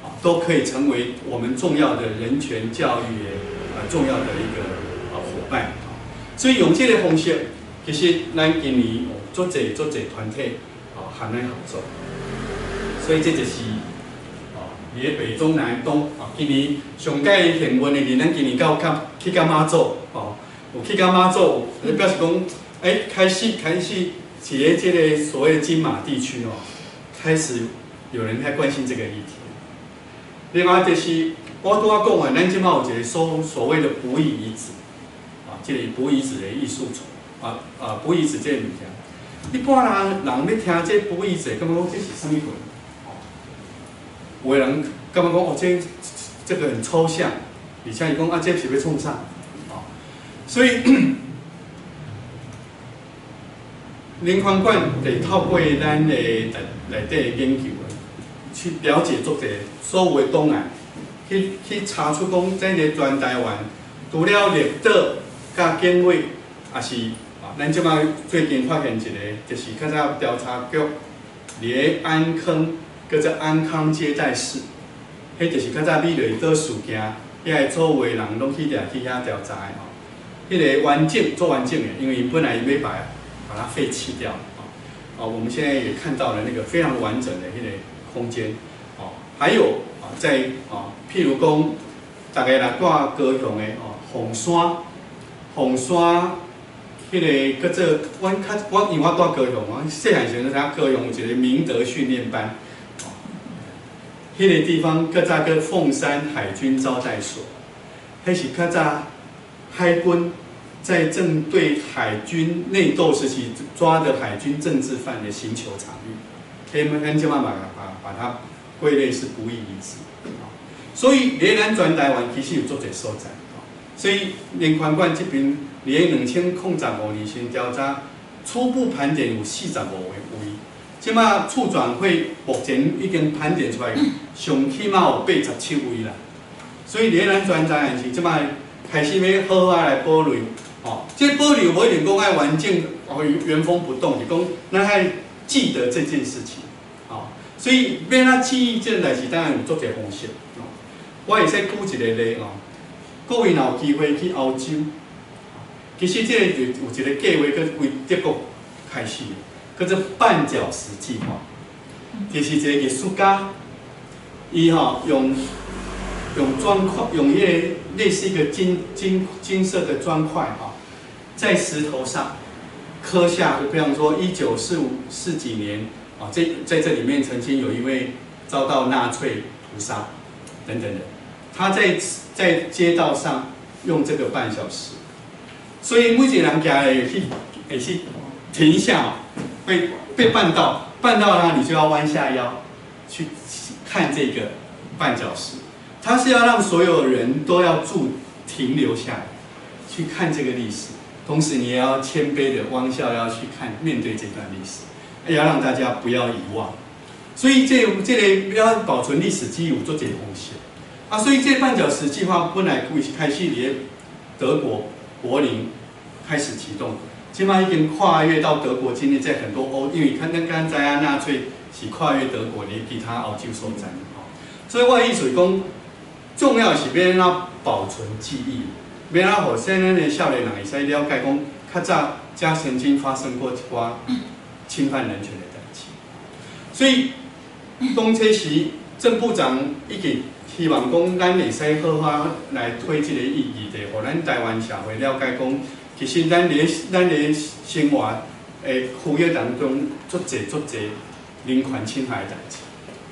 啊，都可以成為我們重要的人權教育的重要的一個夥伴。所以用這个方式，其實咱今年有足濟足濟團體啊和咱合作，所以這就是哦，佇咧北中南東啊，今年上蓋幸運的是，咱今年到較去到馬祖哦。有去到馬祖，就表示講，欸，開始，佇咧這个所謂金馬地區哦，開始有人在關心這個議題。另外就是我拄仔講的，咱這擺有一个所謂的不義遺址，啊，這个不義遺址的藝術厝，不義遺址這个物件，一般人欲聽這不義遺址，感覺講這是啥物鬼？有的人感覺講哦，這個很抽象，而且伊講啊，這是欲創啥？所以，人權館得透過咱的內底的研究，去了解足濟所有的檔案，去查出講，咱个全台灣除了綠島佮景尾，抑是啊，咱這擺最近發現一個，就是較早調查局佇咧安坑，叫做安康接待室，彼就是較早美麗島事件，遐个所有的人攏去掠去遐調查的吼。彼个完整做完整的，因為本來欲把它廢棄掉，哦，我們現在也看到了那個非常完整的彼個空間，哦，還有啊，在啊，譬如講，大家若住高雄的哦，鳳山，彼个叫做，阮較我因為我住高雄，我細漢時陣就知影高雄有一個明德訓練班，哦，彼个地方較早叫鳳山海軍招待所，彼是較早海軍在正對海軍內鬥時期抓的海軍政治犯的刑求場域，咱這擺把它歸類是不義遺址，所以佇咱全台灣其實有足濟所在，所以人權館這邊佇咧2015年先調查，初步盤點有45個位，這擺促轉會目前已經盤點出來，上起碼有87位啦，所以佇咧咱全台灣是這擺開始欲好好來保留，哦，這保留無一定講愛完整，哦原封不動，是講咱愛記得這件事情，哦，所以欲按怎記憶這個代誌，當然有足濟方式，哦，我會使舉一个例哦，各位若有機會去歐洲，其實這個就有一个計劃，閣對德國開始的，叫做絆腳石計劃，就是一个藝術家，伊吼用磚塊，用彼个類似一個金色的磚塊哈，在石頭上刻下，就比方說一九四五四幾年啊，在這裡面曾經有一位遭到納粹屠殺等等的，他在街道上用這個絆腳石，所以每一個人行來會去停下，被絆到，絆到呢，你就要彎下腰去看這個絆腳石。他是要讓所有人都要駐停留下來，去看這個歷史，同時你也要謙卑的彎下腰去看面對這段歷史，要讓大家不要遺忘。所以這個要保存歷史記憶有足濟方式。啊，所以這絆腳石計劃本來開始佇德國柏林開始啟動，這擺已經跨越到德國境內，在很多歐，因為看咱剛知影納粹是跨越德國佇其他歐洲所在，吼。所以我的意思是講，重要是欲按怎保存記憶，欲按怎予現在的少年人會使了解講，較早遮曾經發生過一寡侵犯人權的代誌。所以當初時鄭部長已經希望講，咱會使好好來推這個議題，予咱台灣社會了解講，其實咱佇生活的區域當中，足濟足濟人權侵害的代誌。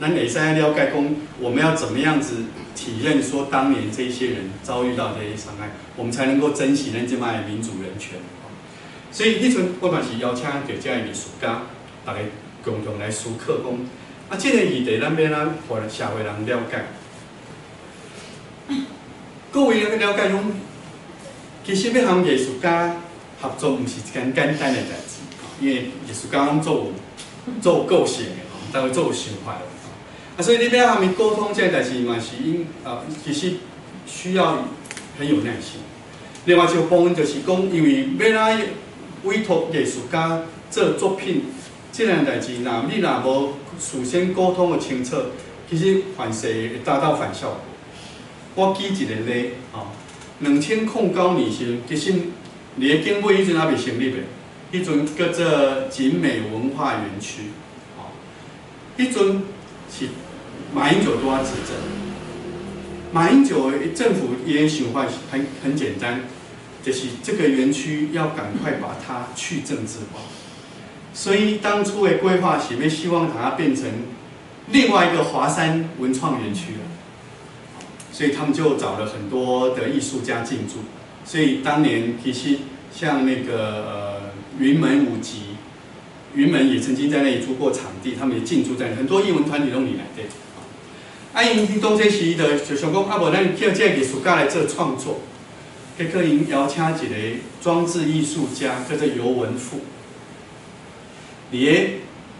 咱會使了解講，我們要怎麼樣子體認說當年這些人遭遇到這些傷害，我們才能夠珍惜咱這擺的民主人權。所以彼陣我嘛是邀請著遮的藝術家，大家共同來思考講，啊，這個議題咱欲按怎予社會人了解？各位欲了解講，其實欲和藝術家合作，毋是一件簡單的代誌，因為藝術家攏足有足有個性的，吼，逐個足有想法的。啊，所以你欲和伊溝通這個代誌嘛是應啊，其實需要很有耐心。另外一個部分就是講，因為欲按怎委託藝術家做作品，這件代誌，若你若無事先溝通的清楚，其實反勢會達到反效果。我舉一個例，吼，2009年時，其實佇咧景美彼陣猶未成立的，彼陣叫做景美文化園區，吼，彼陣是馬英九拄仔執政。馬英九的政府伊的想法是很簡單，就是這個園區要趕快把它去政治化，所以當初的規劃是欲希望把它變成另外一個華山文創園區。所以他們就找了很多的藝術家進駐，所以當年其實像那個雲門舞集，雲門也曾經在那裡租過場地，他們也進駐在很多藝文團體攏佇內底。啊，𪜶當這時就想講，啊無咱叫這個藝術家來做創作，結果𪜶邀請一個裝置藝術家叫做游文富。佇咧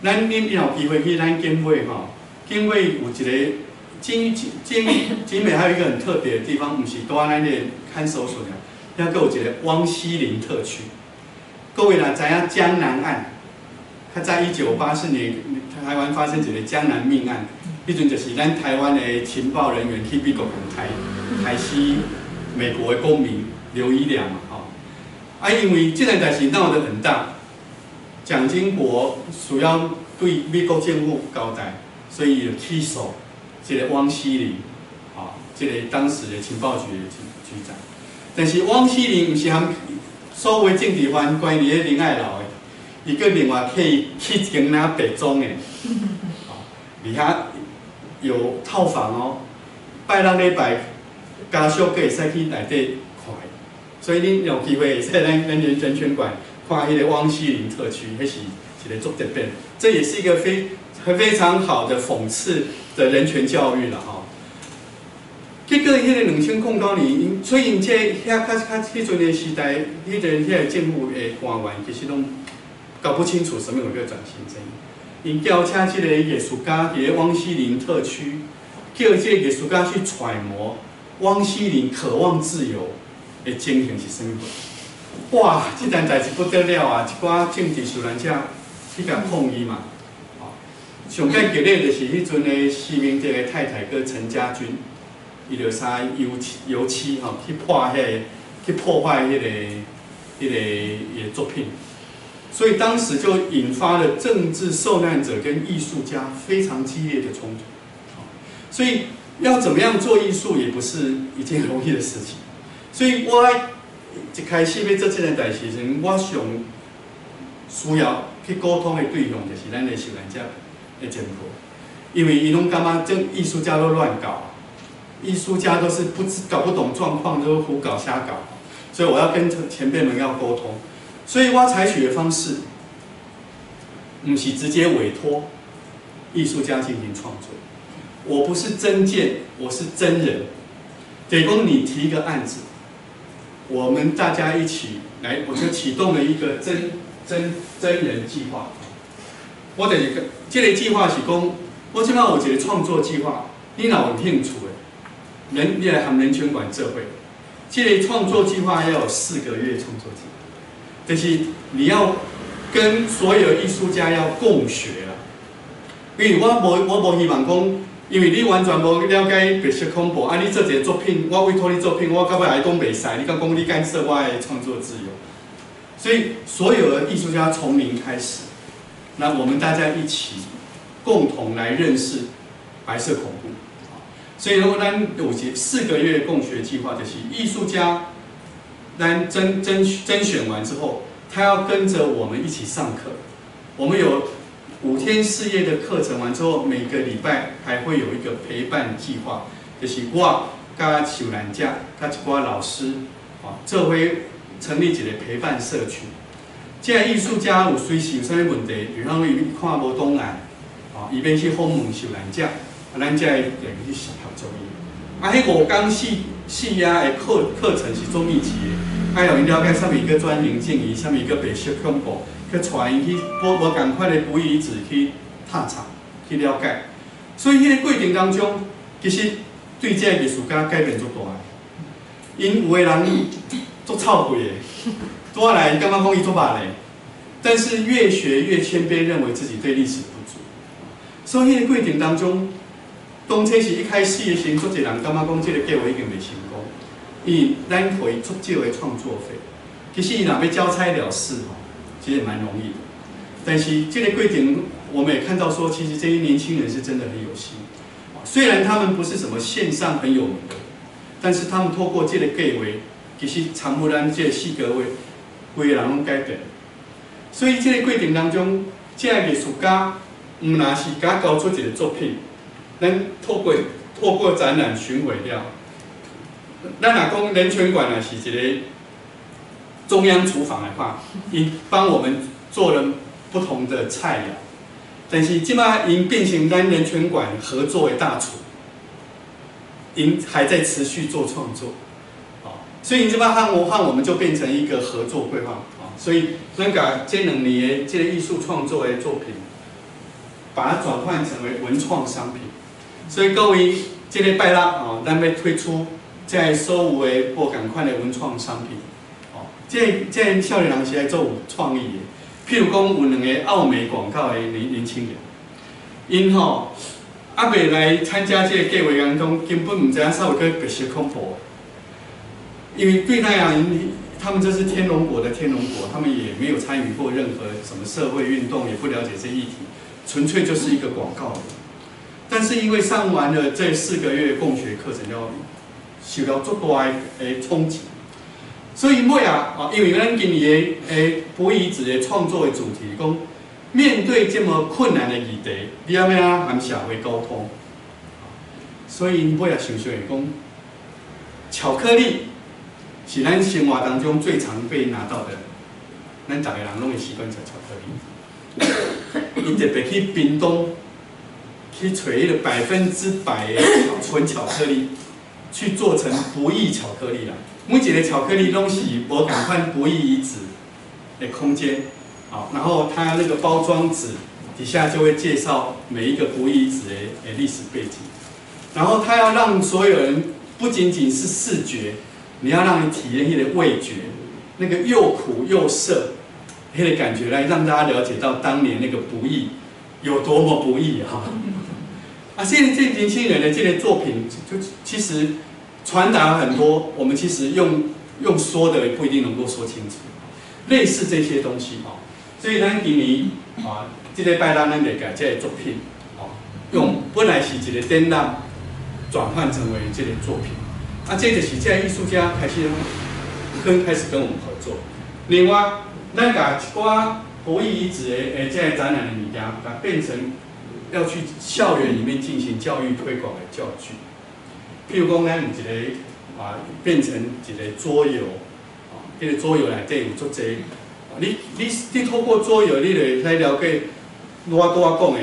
咱恁有機會去咱景美吼，景美有一個景景景美還有一個很特別的地方，毋是佇咱的看守所爾，遐閣有一個汪希苓特區。各位若知影江南案，較早1984年台灣發生一個江南命案，彼陣就是咱台灣的情報人員去美國刣死美國的公民劉以良嘛，吼。啊，因為這件代誌鬧得很大，蔣經國需要對美國政府交代，所以就起訴這個汪希苓，吼，這個當時的情報局的局長。但是汪希苓毋是含所有政治犯關佇咧仁愛樓的，伊閣另外去起一間若白裝的，吼，佇遐有套房哦，拜六禮拜家屬閣會使去內底看，所以恁有機會會使咱人權館看彼個汪希苓特區，彼是一個足特別，這也是一個非常好的諷刺的人權教育啦吼。結果，彼個2009年，所以𪜶這遐較較彼陣的時代，彼個政府的官員其實攏搞不清楚什麼叫轉型正義。𪜶邀請這個藝術家佇咧汪希苓特區，叫這個藝術家去揣摩汪希苓渴望自由的情形是啥物款。哇，這件代誌不得了啊！一寡政治受難者去共抗議嘛。上蓋激烈就是彼陣的施明德的太太叫陳家軍。伊就啥油漆吼，去破壞彼個作品，所以當時就引發了政治受難者跟藝術家非常激烈的衝突。所以要怎麼樣做藝術也不是一件容易的事情。所以我一開始欲做這件代誌時陣，我上需要去溝通的對象就是咱的受難者的前輩，因為𪜶攏感覺這藝術家都亂搞。藝術家都是不知搞不懂狀況，就胡搞瞎搞，所以我要跟前輩們要溝通，所以我採取的方式，毋是直接委託藝術家進行創作，我不是徵件，我是徵人。等於講你提一個案子，我們大家一起來，我就啟動了一個真人計劃。我就是這個計劃是講，我這擺有一個創作計劃，你若有興趣的，你來和人權館做伙。這個創作計劃要有4個月創作計劃，就是你要跟所有藝術家要共學啦。因為我無希望講，因為你完全無了解白色恐怖，啊！你做一個作品，我委託你作品，我到尾來講袂使，你敢講你干涉我的創作自由？所以所有的藝術家從零開始，那我們大家一起共同來認識白色恐怖。所以如果咱有一四個月共學計劃，就是藝術家，咱甄選完之後，他要跟着我們一起上課。我們有5天4夜的課程完之後，每個禮拜還會有一個陪伴計劃，就是我佮受難者、佮一寡老師，啊，做伙成立一個陪伴社群。這個藝術家有隨時有啥物問題，比方講伊看無檔案，啊，伊欲去訪問受難者，啊，咱才會去協助伊。啊，彼5工4夜的課程是足密集的，愛予𪜶了解啥物叫轉型正義，啥物叫白色恐怖，去帶𪜶去無仝款的不義遺址去踏查、去了解。所以彼個過程當中，其實對這個藝術家改變足大的。𪜶有的人足臭屁的，拄仔來感覺講伊足捌的，但是越學越謙卑，認為自己對歷史不足。所以彼個過程當中，當初是一開始的時陣，足濟人感覺講這個計劃已經袂成功，因為咱予伊足少的創作費。其實伊若欲交差了事吼，其實也蠻容易的。但是這個過程，我們也看到說，其實這些年輕人是真的很有心。雖然他們不是什麼線上很有名的，但是他們透過這個計劃，其實參與咱這四個月，規個人攏改變。所以這個過程當中，這個藝術家毋若是共交出一個作品，咱透過展覽巡迴了。咱若講人權館若是一個中央廚房的話，𪜶幫我們做了不同的菜餚，但是這擺𪜶變成咱人權館合作的大廚，𪜶還在持續做創作，所以這擺和我們就變成一個合作規劃，所以咱共這2年的這個藝術創作的作品，把它轉換成為文創商品。所以各位，這個拜六哦，咱欲推出這所有的無仝款的文創商品。哦，這少年人是愛做有創意的。譬如講，有兩个奧美廣告的年輕人，𪜶吼猶未來參加這個計劃當中，根本毋知影啥物叫白色恐怖。因為對那樣，他們這是天龍國的天龍國，他們也沒有參與過任何什麼社會運動，也不了解這議題，純粹就是一個廣告。但是因為上完了這4個月共學課程，要受到足大的衝擊，所以尾仔啊，因為咱今年的不義遺址的創作的主題，講面對這麼困難的議題，你欲按怎和社會溝通？所以尾仔想想會講，巧克力是咱生活當中最常被拿到的，咱逐个人攏會習慣食巧克力。𪜶特別去屏東去揣彼个100%的純巧克力，去做成不義巧克力啦。每一个巧克力攏是無仝款不義遺址的空間，好，然後它那個包裝紙底下就會介紹每一個不義遺址的歷史背景，然後它要讓所有人不僅僅是視覺，你要讓你體驗彼个味覺，那個又苦又澀，彼個感覺來讓大家了解到當年那個不義有多麼不義哈。啊，現在這年輕人的這個作品，就其實傳達很多，我們其實用說的也不一定能夠說清楚，類似這些東西哦。所以咱今年啊，這個拜六咱就共這個作品，哦，用本來是一個展覽，轉換成為這個作品。啊，這就是這個藝術家開始跟我們合作。另外，咱共一寡不義遺址的這個展覽的物件，共變成要去校園裡面進行教育推廣的教具。譬如講，咱有一個啊，變成一個桌遊，啊，這個桌遊內底有足濟，你透過桌遊，你就會使了解我拄仔講的，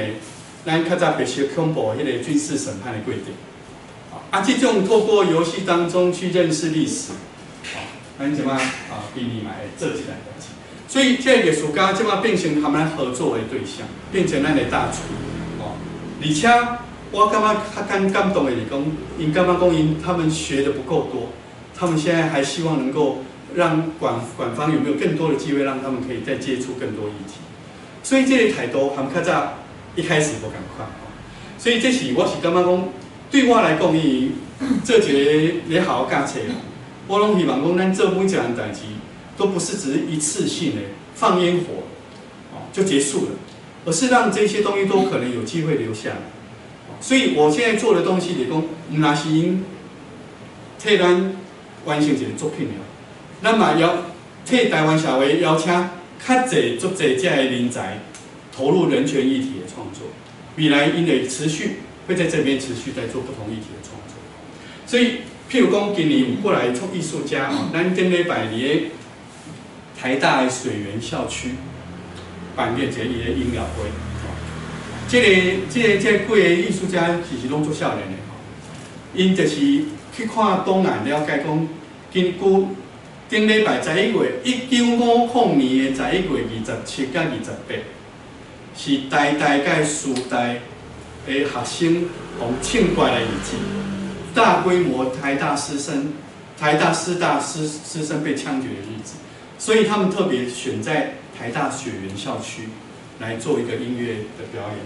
咱較早白色恐怖彼個軍事審判的過程。啊，這種透過遊戲當中去認識歷史，咱這馬啊，今年嘛會做這項代誌。所以這個藝術家這馬變成和咱合作的對象，變成咱的大廚哦。而且我感覺較感動的是講，𪜶感覺講𪜶他們學的不夠多，他們現在還希望能夠讓館方有沒有更多的機會，讓他們可以再接觸更多議題。所以這個態度和較早一開始無仝款。所以這是我是感覺講，對我來講，伊做一個咧學校教冊，我攏希望講，咱做每一項代誌，都不是只是一次性的放煙火，哦就結束了，而是讓這些東西都可能有機會留下來。所以我現在做的東西，就是講，毋但是𪜶替咱完成一個作品了，咱嘛要替台灣社會邀請較濟足濟這個人才投入人權議題的創作。未來𪜶會持續會在這邊持續在做不同議題的創作。所以，譬如講，今年有過來創藝術家哦，咱頂禮拜佇咧台大的水源校區辦了一個伊的音樂會。這個幾個藝術家其實攏足少年的吼，𪜶就是去看檔案了解講，根據頂禮拜十一月1950年的11月27佮28，是台大佮師大的學生予槍決的日子，大規模台大師生、台大師大師生被槍決的日子，所以他們特別選在台大水源校區來做一個音樂的表演。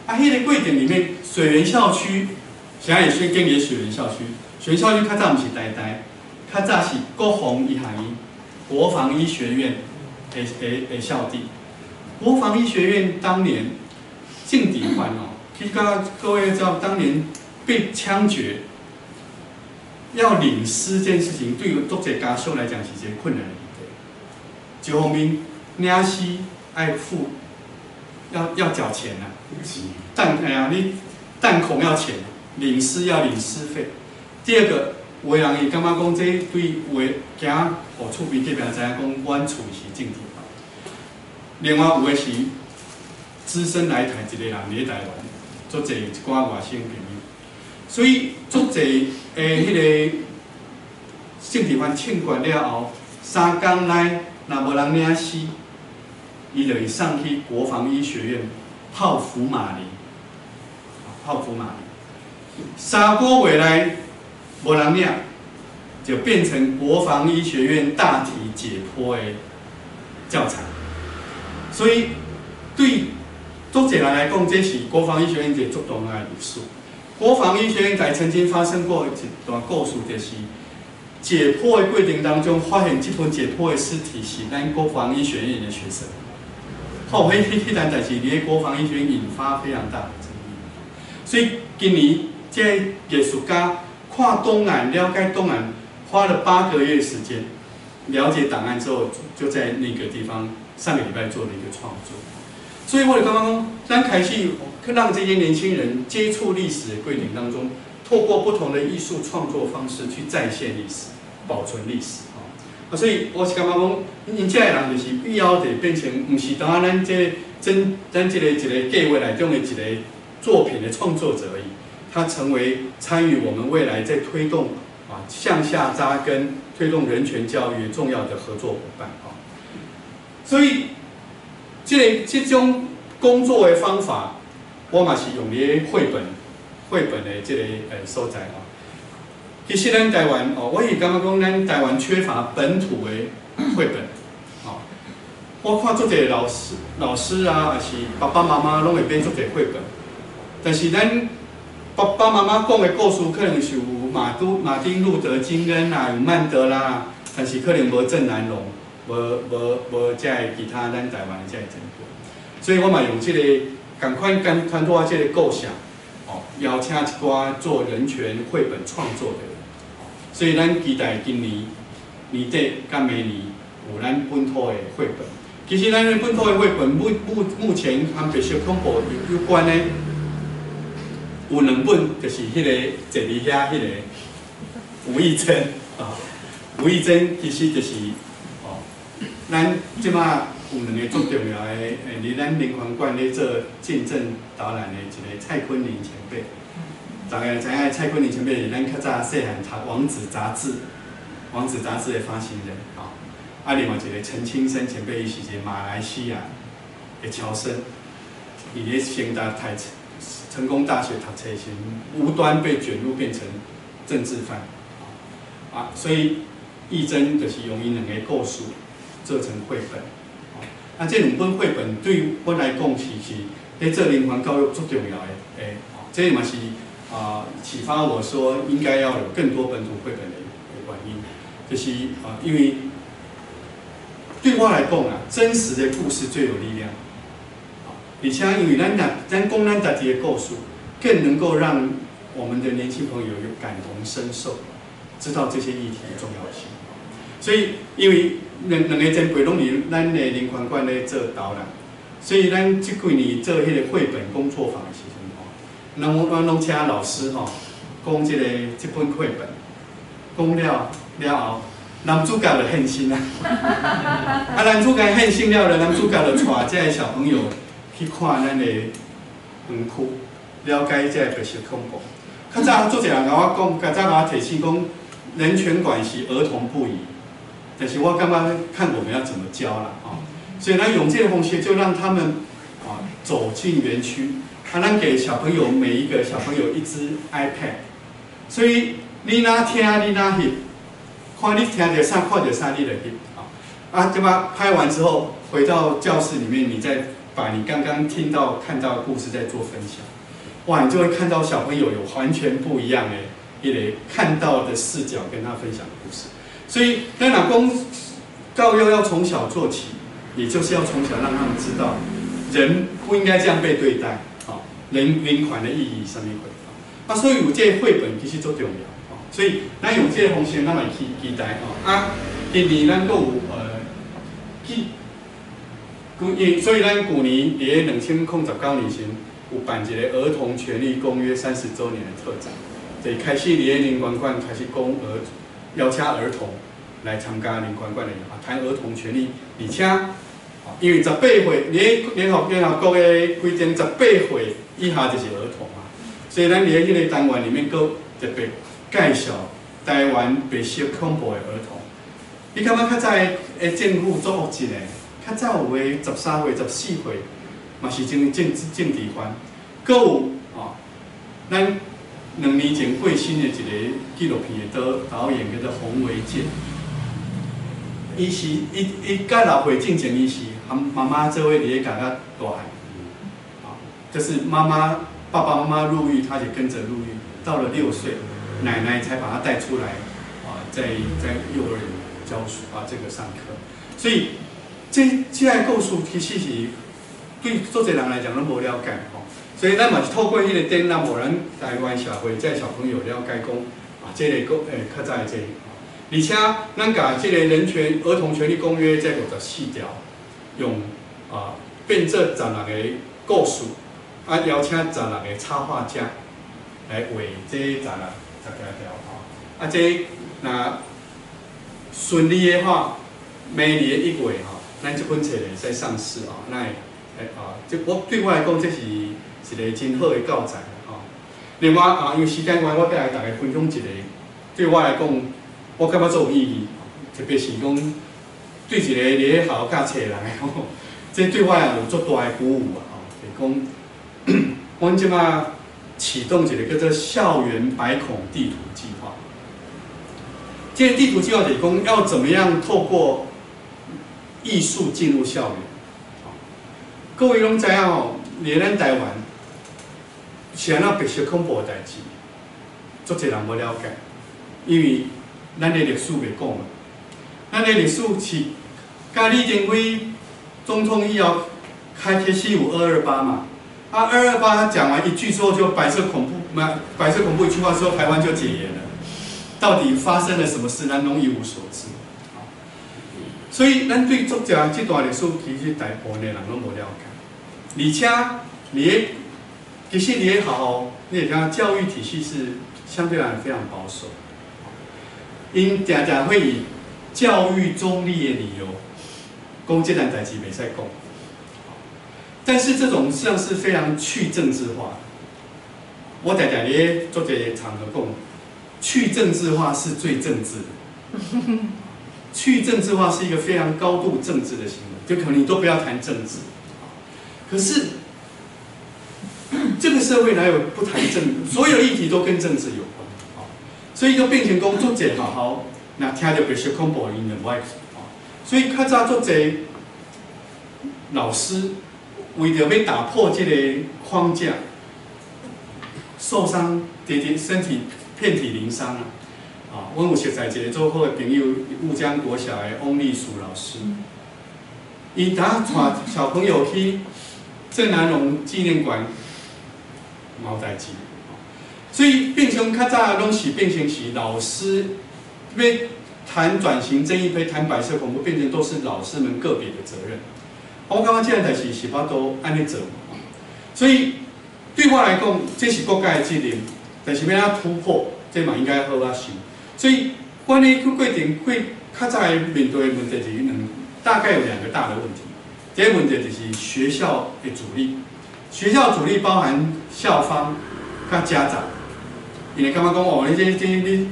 啊，彼個過程裡面，水源校區，現在先經歷水源校區，水源校區較早毋是台大，較早是國防醫學院、國防醫學院的校地。國防醫學院當年政治犯哦，其實各位知道，當年被槍決要領屍這件事情，對足濟家屬來講是一個困難的議題。一方面，領屍愛付要繳錢啊，彈哎呀，你彈孔要錢，領屍要領屍費。第二個，有的人伊感覺講這對有的驚予厝邊隔壁知影講，阮厝是政治犯。另外有的是只身來台一個人佇咧台灣，足濟一寡外省朋友，所以足濟的彼個政治犯槍決了後，3工內若無人領屍，伊就會送去國防醫學院泡福馬林，泡福馬林。3個月內無人領，就變成國防醫學院大體解剖的教材。所以對足濟人來講，這是國防醫學院一個足重要的歷史。國防醫學院在曾經發生過一段故事，就是解剖的過程當中，發現這份解剖的屍體是咱國防醫學院的學生。後，彼單代誌佇咧國防醫學院引發非常大的爭議。所以今年這個藝術家看檔案、了解檔案，花了8個月時間了解檔案之後，就在那個地方上個禮拜做了一個創作。所以我就感覺講，咱開始去讓這些年輕人接觸歷史的過程當中，透過不同的藝術創作方式去再現歷史、保存歷史。啊，所以我是感覺講，𪜶這個人就是以後就變成，毋是單咱這個真咱這個一個計劃內中的一個作品的創作者而已，他成為參與我們未來在推動啊向下扎根、推動人權教育重要的合作夥伴啊。所以，這種工作的方法，我嘛是用佇繪本的這個所在啊。其實咱台灣哦，我是感覺講咱台灣缺乏本土的繪本，哦。我看足濟老師啊，抑是爸爸媽媽攏會編足濟繪本，但是咱爸爸媽媽講的故事可能是有馬丁路德金恩啊，有曼德拉，但是可能無鄭南榕，無這个其他咱台灣的這个前輩，所以我嘛用這個仝款跟團隊這個構想，哦，邀請一寡做人權繪本創作的人，所以咱期待今年年底佮明年有咱本土的繪本。其實咱的本土的繪本目前和白色恐怖有關的有兩本，就是彼個坐佇遐彼個吳益政啊，吳益政其實就是哦，咱這馬有兩個足重要的，佇咱人權館咧做見證導覽的一個蔡坤林前輩。大家知影蔡坤林前輩是咱較早細漢讀《王子》雜誌。王子》杂志的发行人，啊，啊，另外一个陳清生前輩，伊是一个馬來西亞的僑生，伊咧成大台成功大學讀冊時，無端被捲入變成政治犯，啊，所以義珍就是用𪜶兩个故事做成繪本，啊，這兩本繪本對我來講是咧做人權教育足重要的，欸，這嘛是啊啟發我說應該要有更多本土繪本的原因，就是啊，因為對我來講啊，真實的故事最有力量，而且因為咱若咱講咱家己的故事，更能夠讓我們的年輕朋友有感同身受，知道這些議題的重要性。所以，因為兩個前輩攏佇咱的人權館咧做導覽，所以咱這幾年做彼个繪本工作坊的時陣吼，攏阮攏請老師吼講這個這本繪本，講了了後，男主角就現身啊！啊，男主角現身了，男主角就帶這个小朋友去看咱的園區，了解這个白色恐怖。較早足濟人共我講，較早共我提醒講，人權館是兒童不宜，但是我感覺看我們要怎麼教啦，吼。所以咱用這个方式，就讓他們啊走進園區，啊，咱給小朋友每一個小朋友一支 iPad，所以你若聽，你若翕，看你聽著啥，看著啥，你就翕，啊，這麼拍完之後，回到教室裡面，你再把你剛剛聽到、看到的故事再做分享，哇，你就會看到小朋友有完全不一樣的一個看到的視角跟他分享的故事。所以，咱若講教育要從小做起，也就是要從小讓他們知道，人不應該這樣被對待，啊，人權的意義啥物貨，啊，所以有這個繪本其實足重要，所以咱用這個方式，咱嘛期待吼，啊，今年咱閣有去，所以咱舊年佇咧2019年時，有辦一個兒童權利公約30週年的特展，就開始佇咧人權館開始講兒，邀請兒童來參加人權館的啊，談兒童權利，而且，因為18歲，佇咧聯合國的規定，十八歲以下就是兒童啊，所以咱佇咧彼個單元裡面閣特別介紹台灣白色恐怖的兒童。你感覺較早的政府足惡質的？較早有的13歲、14歲，嘛是成為政治犯。閣有哦，咱2年前過身的一個紀錄片的導演叫做洪維健，伊是伊伊佮6歲進前，伊是和媽媽做伙佇咧共佮大漢，啊，就是媽媽爸爸媽媽入獄，他就跟着入獄。到了6歲，奶奶才把他帶出來，啊，在幼兒園教書啊，這個上課。所以這個故事其實是對足濟人來講攏無了解吼。所以咱嘛是透過彼個展覽，予咱台灣社會這小朋友了解講啊，這个國較早的這個，而且咱共這个人權兒童權利公約這54條，用啊變做16个故事，啊邀請16个插畫家來畫這十六十幾條吼，啊這若順利的話，明年的1月吼，咱這本冊會使上市哦，咱會啊，這我對我來講，這是一個真好的教材吼。另外啊，因為時間關係，我閣來大家分享一個，對我來講，我感覺足有意義，特別是講對一個佇咧學校教冊的人來講，這對我也有足大的鼓舞啊！吼，就是講，阮這馬啟動一個叫做校園白恐地圖計劃。這個地圖計劃就是講，要怎麼樣透過藝術進入校園。各位攏知影吼，佇咱台灣是按怎白色恐怖的代誌，足濟人無了解，因為咱的歷史袂講嘛。咱的歷史是，佮李登輝總統以後開始有二二八嘛。啊，二二八講完一句之後，就白色恐怖嘛，白色恐怖一句話之後，台灣就解嚴了。到底發生了什麼事，咱攏一無所知。所以，咱對足濟這段歷史，其實大部分的人攏無了解。而且，佇咧其實佇咧學校，你會感覺教育體系是相對來講非常保守。𪜶定定會以教育中立的理由，講這件代誌袂使講。但是這種實際上是非常去政治化。我定定佇咧足濟場合講，去政治化是最政治的。去政治化是一個非常高度政治的行為，就可能你都不要談政治。可是這個社會哪有不談政？所有議題都跟政治有關，所以就變成講足濟學校，若聽著白色恐怖，𪜶就無愛。所以較早足濟老師為著欲打破這個框架，受傷，直直身體遍體鱗傷啊！啊，阮有熟似一個做好的朋友，霧江國小的翁麗淑老師，伊當帶小朋友去鄭南榕紀念館，嘛有代誌，所以變成較早攏是變成是老師欲談轉型正義，欲談白色恐怖，變成都是老師們個別的責任。我感覺這項代誌是無法度按呢做，所以對我來講，這是國家的責任，但是欲按怎突破，這嘛應該好好想。所以，阮咧去過程過較早面對的問題是兩，大概有兩個大的問題。第一個問題就是學校的阻力，學校阻力包含校方佮家長，𪜶會感覺講哦，你這你，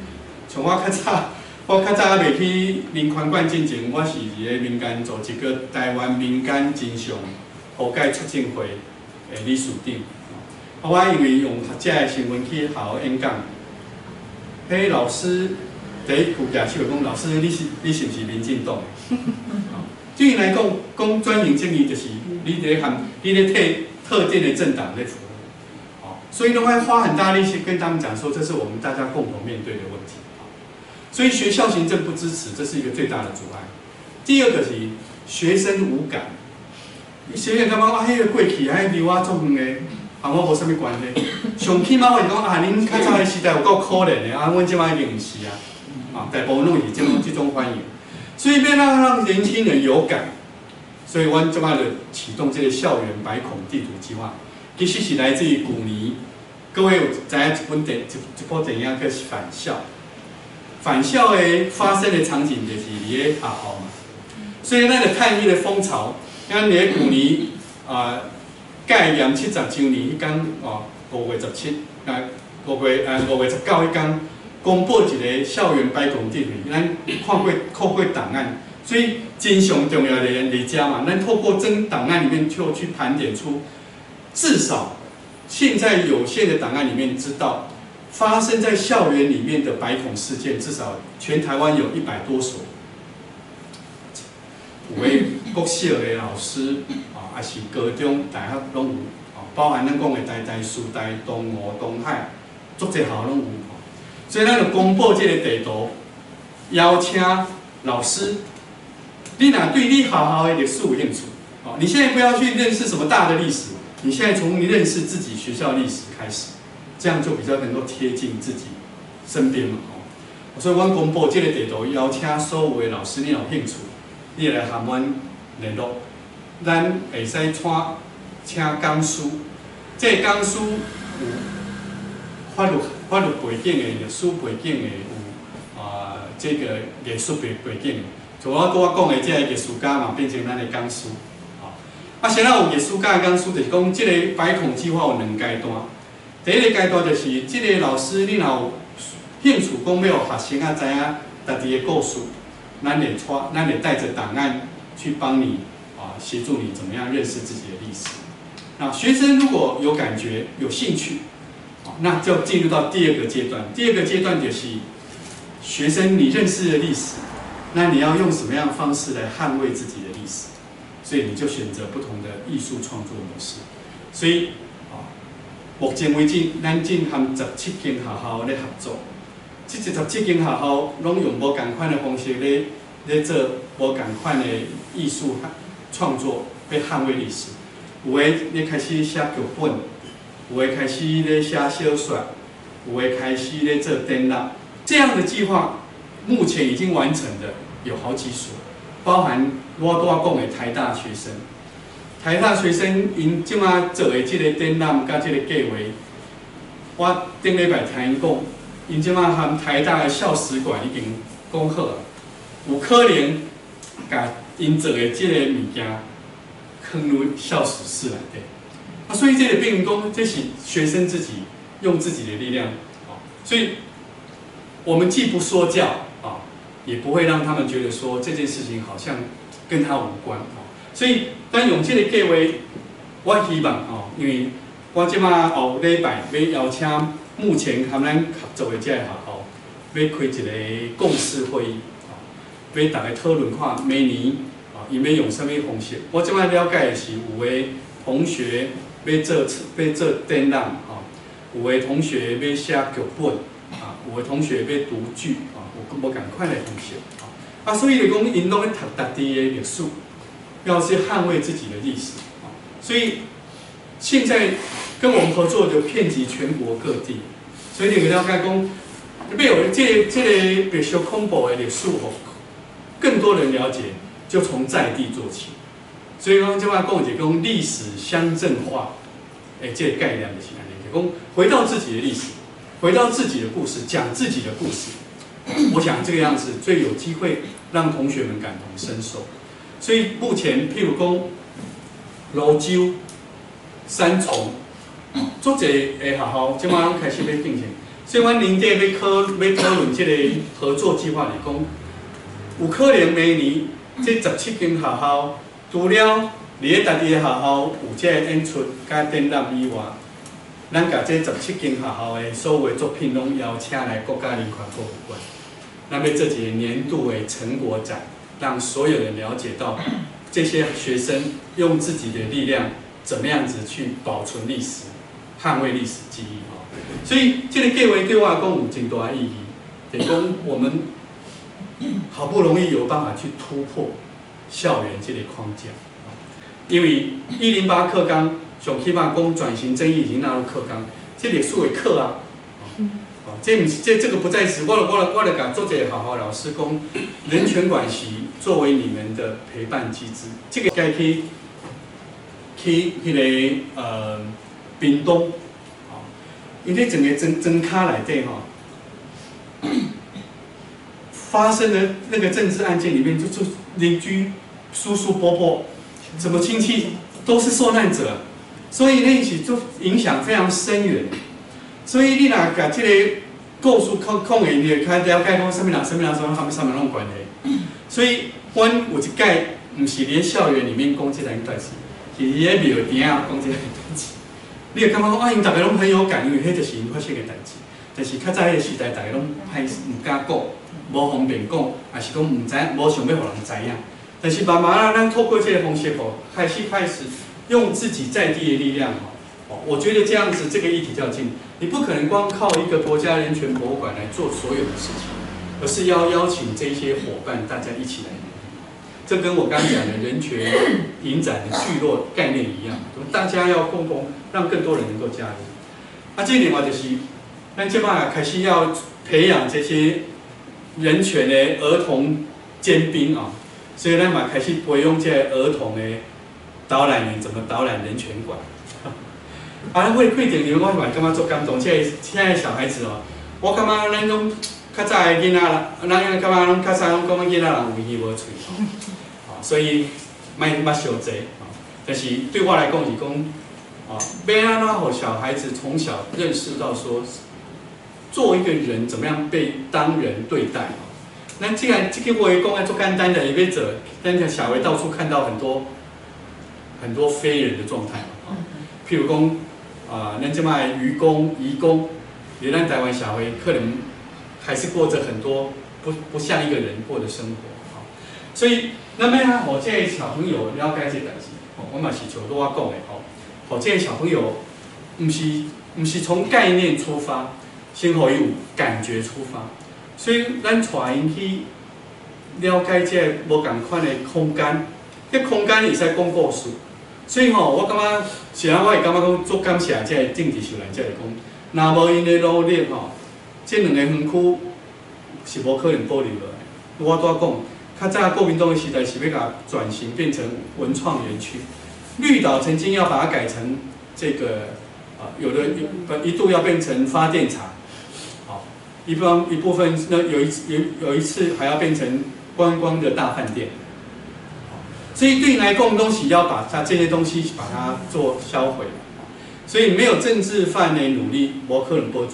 像我較早，我較早猶未去人權館進前，我是佇咧民間組織叫台灣民間真相和解促進會的理事長。啊，我因為用學者的身份去學校演講，彼老師第一句舉手講：老師，你是毋是民進黨的？對𪜶來講，講轉型正義就是你佇咧含你咧替特定的政黨咧服務，所以攏愛花很大力氣跟他們講說，這是我們大家共同面對的問題。所以學校行政不支持，這是一個最大的阻礙。第二個是學生無感，學生感覺啊，彼個過去，彼離我足遠的，和我無啥物關係。上起碼我是講啊，恁較早的時代有夠可憐的，啊，阮這擺已經毋是啊，啊，大部分攏是這種反應。所以欲讓年輕人有感，所以阮這擺就啟動這個校園白恐地圖計劃，其實是來自於舊年，各位有知影一本電一一部電影叫《返校》，返校的發生的場景就是佇咧學校嘛，所以咱就趁彼個風潮，咱佇咧舊年啊戒嚴70週年彼工哦，5月17，啊5月19彼工。公布一個校園白恐地圖，咱看過檔案，所以真上重要的佇遮嘛，咱透過真檔案裡面就去盤點出，至少現在有限的檔案裡面知道，發生在校園裡面的白恐事件，至少全台灣有100多所，有的國小的老師啊，抑是高中、大學攏有，包含咱講的台大、師大、東吳、東海，足濟校攏有。所以咱就公布這個地圖，邀請老師，你若對你學校的歷史有興趣，哦，你現在不要去認識什麼大的歷史，你現在從你認識自己學校歷史開始，這樣就比較能夠貼近自己身邊嘛，哦。所以阮公布這個地圖，邀請所有的老師，你若有興趣，你來和阮聯絡，咱會使帶請講師，這個講師有法律背景的、歷史背景的，有啊這個藝術背景的。像我拄仔講的，這个藝術家嘛，變成咱的講師。啊，啥人有藝術家的講師，就是講這個白恐計劃有兩階段。第一個階段就是，這個老師你若有興趣講欲予學生仔知影家己的故事，咱會帶，咱會帶著檔案去幫你啊，協助你怎麼樣認識自己的歷史。那學生如果有感覺、有興趣，那就進入到第二個階段。第二個階段就是學生你認識的歷史，那你要用什麼樣的方式來捍衛自己的歷史？所以你就選擇不同的藝術創作模式。所以啊，目前為止，咱正和17間學校咧合作。這17間學校攏用無仝款的方式咧做無仝款的藝術創作，欲捍衛歷史。有的咧開始寫劇本，有的開始咧寫小說，有的開始咧做展覽。這樣的計劃目前已經完成的有好幾所，包含我拄仔講的台大學生。台大學生𪜶這馬做的這個展覽佮這個計劃，我頂禮拜聽𪜶講，𪜶這馬和台大的校史館已經講好啊，有可能共𪜶做的這個物件囥入校史室內底。啊，所以這個變成講，這是學生自己用自己的力量，所以我們既不說教啊，也不會讓他們覺得說這件事情好像跟他無關哦。所以，咱用這个計畫，我希望哦，因為我這馬後禮拜欲邀請目前佮咱合作的這个學校，欲開一个共識會議，哦，欲逐家討論看明年哦，𪜶欲用啥物方式。我這馬了解的是，有的同學欲做欲做展覽，吼，有的同學欲寫劇本，啊，有的同學欲讀劇，啊，有無仝款的方式，啊，所以就講，𪜶攏咧讀家己的歷史，要去捍衛自己的歷史，啊，所以現在跟我們合作就遍及全國各地，所以你會了解講，欲予這個白色恐怖的歷史，予更多人了解，就從在地做起。所以講，這擺講就講歷史鄉鎮化，欸，這个概念就是按呢，就講回到自己的歷史，回到自己的故事，講自己的故事。我想這個樣子最有機會讓同學們感同身受。所以目前，譬如講蘆洲、三重，足濟的學校，這擺攏開始欲進行。所以，阮年底欲討欲討論這個合作計劃，是講有可能明年這17間學校，除了佇咧家己的學校有這个演出佮展覽以外，咱共這十七間學校的所有的作品攏邀請來國家人權博物館，咱欲做一个年度的成果展，讓所有人了解到這些學生用自己的力量怎麼樣子去保存歷史、捍衛歷史記憶。所以這个計畫對我來講有真大意義，就是講我們好不容易有辦法去突破校園這個框架，因為108課綱上起碼講轉型正義已經納入課綱，這歷史的課啊，哦，這毋是這這个不再是我就共足濟學校老師講，人權館是作為你們的陪伴機制，這个該去彼个屏東，哦，𪜶咧整个莊莊跤內底吼，發生的那個政治案件裡面，就鄰居、叔叔伯伯、什麼親戚都是受難者，所以那是就影響非常深遠。所以你若共這個故事講講的，你會較了解講啥物人、啥物人、啥物人、啥物人攏有關係。所以，阮有一擺，毋是佇咧校園裡面講這件代誌，是佇咧廟埕仔講這件代誌。你會感覺講啊，𪜶逐家攏很有感，因為彼就是𪜶發生的代誌。但是較早彼个時代，逐家攏歹毋敢講，無方便講，抑是講毋知影，無想欲予人知影。但是慢慢啊，咱透過這个方式吼，開始用自己在地的力量吼，我覺得這樣子這個議題較近。你不可能光靠一個國家人權博物館來做所有的事情，而是要邀請這些夥伴，大家一起來努力。這跟我剛講的人權影展的聚落概念一樣，大家要共同讓更多人能夠加入。啊，這另外就是，咱這擺開始要培養這些人權的兒童尖兵啊，所以咱嘛開始培養這個兒童的導覽員，怎麼導覽人權館。啊，會開店裡我嘛感覺足感動。這個現在小孩子哦，我感覺咱攏較早的囡仔人，咱感覺攏較早攏講囡仔人有耳無喙吼，所以莫捌傷濟。但是對我來講是講，啊，欲按怎予小孩子從小認識到說，做一個人怎麼樣被當人對待。咱既然這个話講得足簡單的，伊欲做，咱在社會到處看到很多很多非人的狀態嘛。譬如講，啊，咱這擺漁工、移工，佇咱台灣社會可能還是過着很多不像一個人過的生活，所以，咱欲按怎予這个小朋友了解這個代誌，我嘛是像拄我講的吼，予這个小朋友，毋是從概念出發，先予伊有感覺出發，所以咱帶𪜶去了解這个無仝款的空間，這空間會使講故事。所以吼，我感覺，是啊，我會感覺講足感謝這个政治受難者來講，若無𪜶的努力吼，這兩個園區是無可能保留落來。我拄仔講，較早國民黨的時代是欲共轉型變成文創園區，綠島曾經要把它改成這個，啊，有的有一度要變成發電廠，好，一部分那有一次還要變成觀光的大飯店。所以對來講，東西要把它這些東西把它做銷毀，所以沒有政治犯的努力，無可能保存。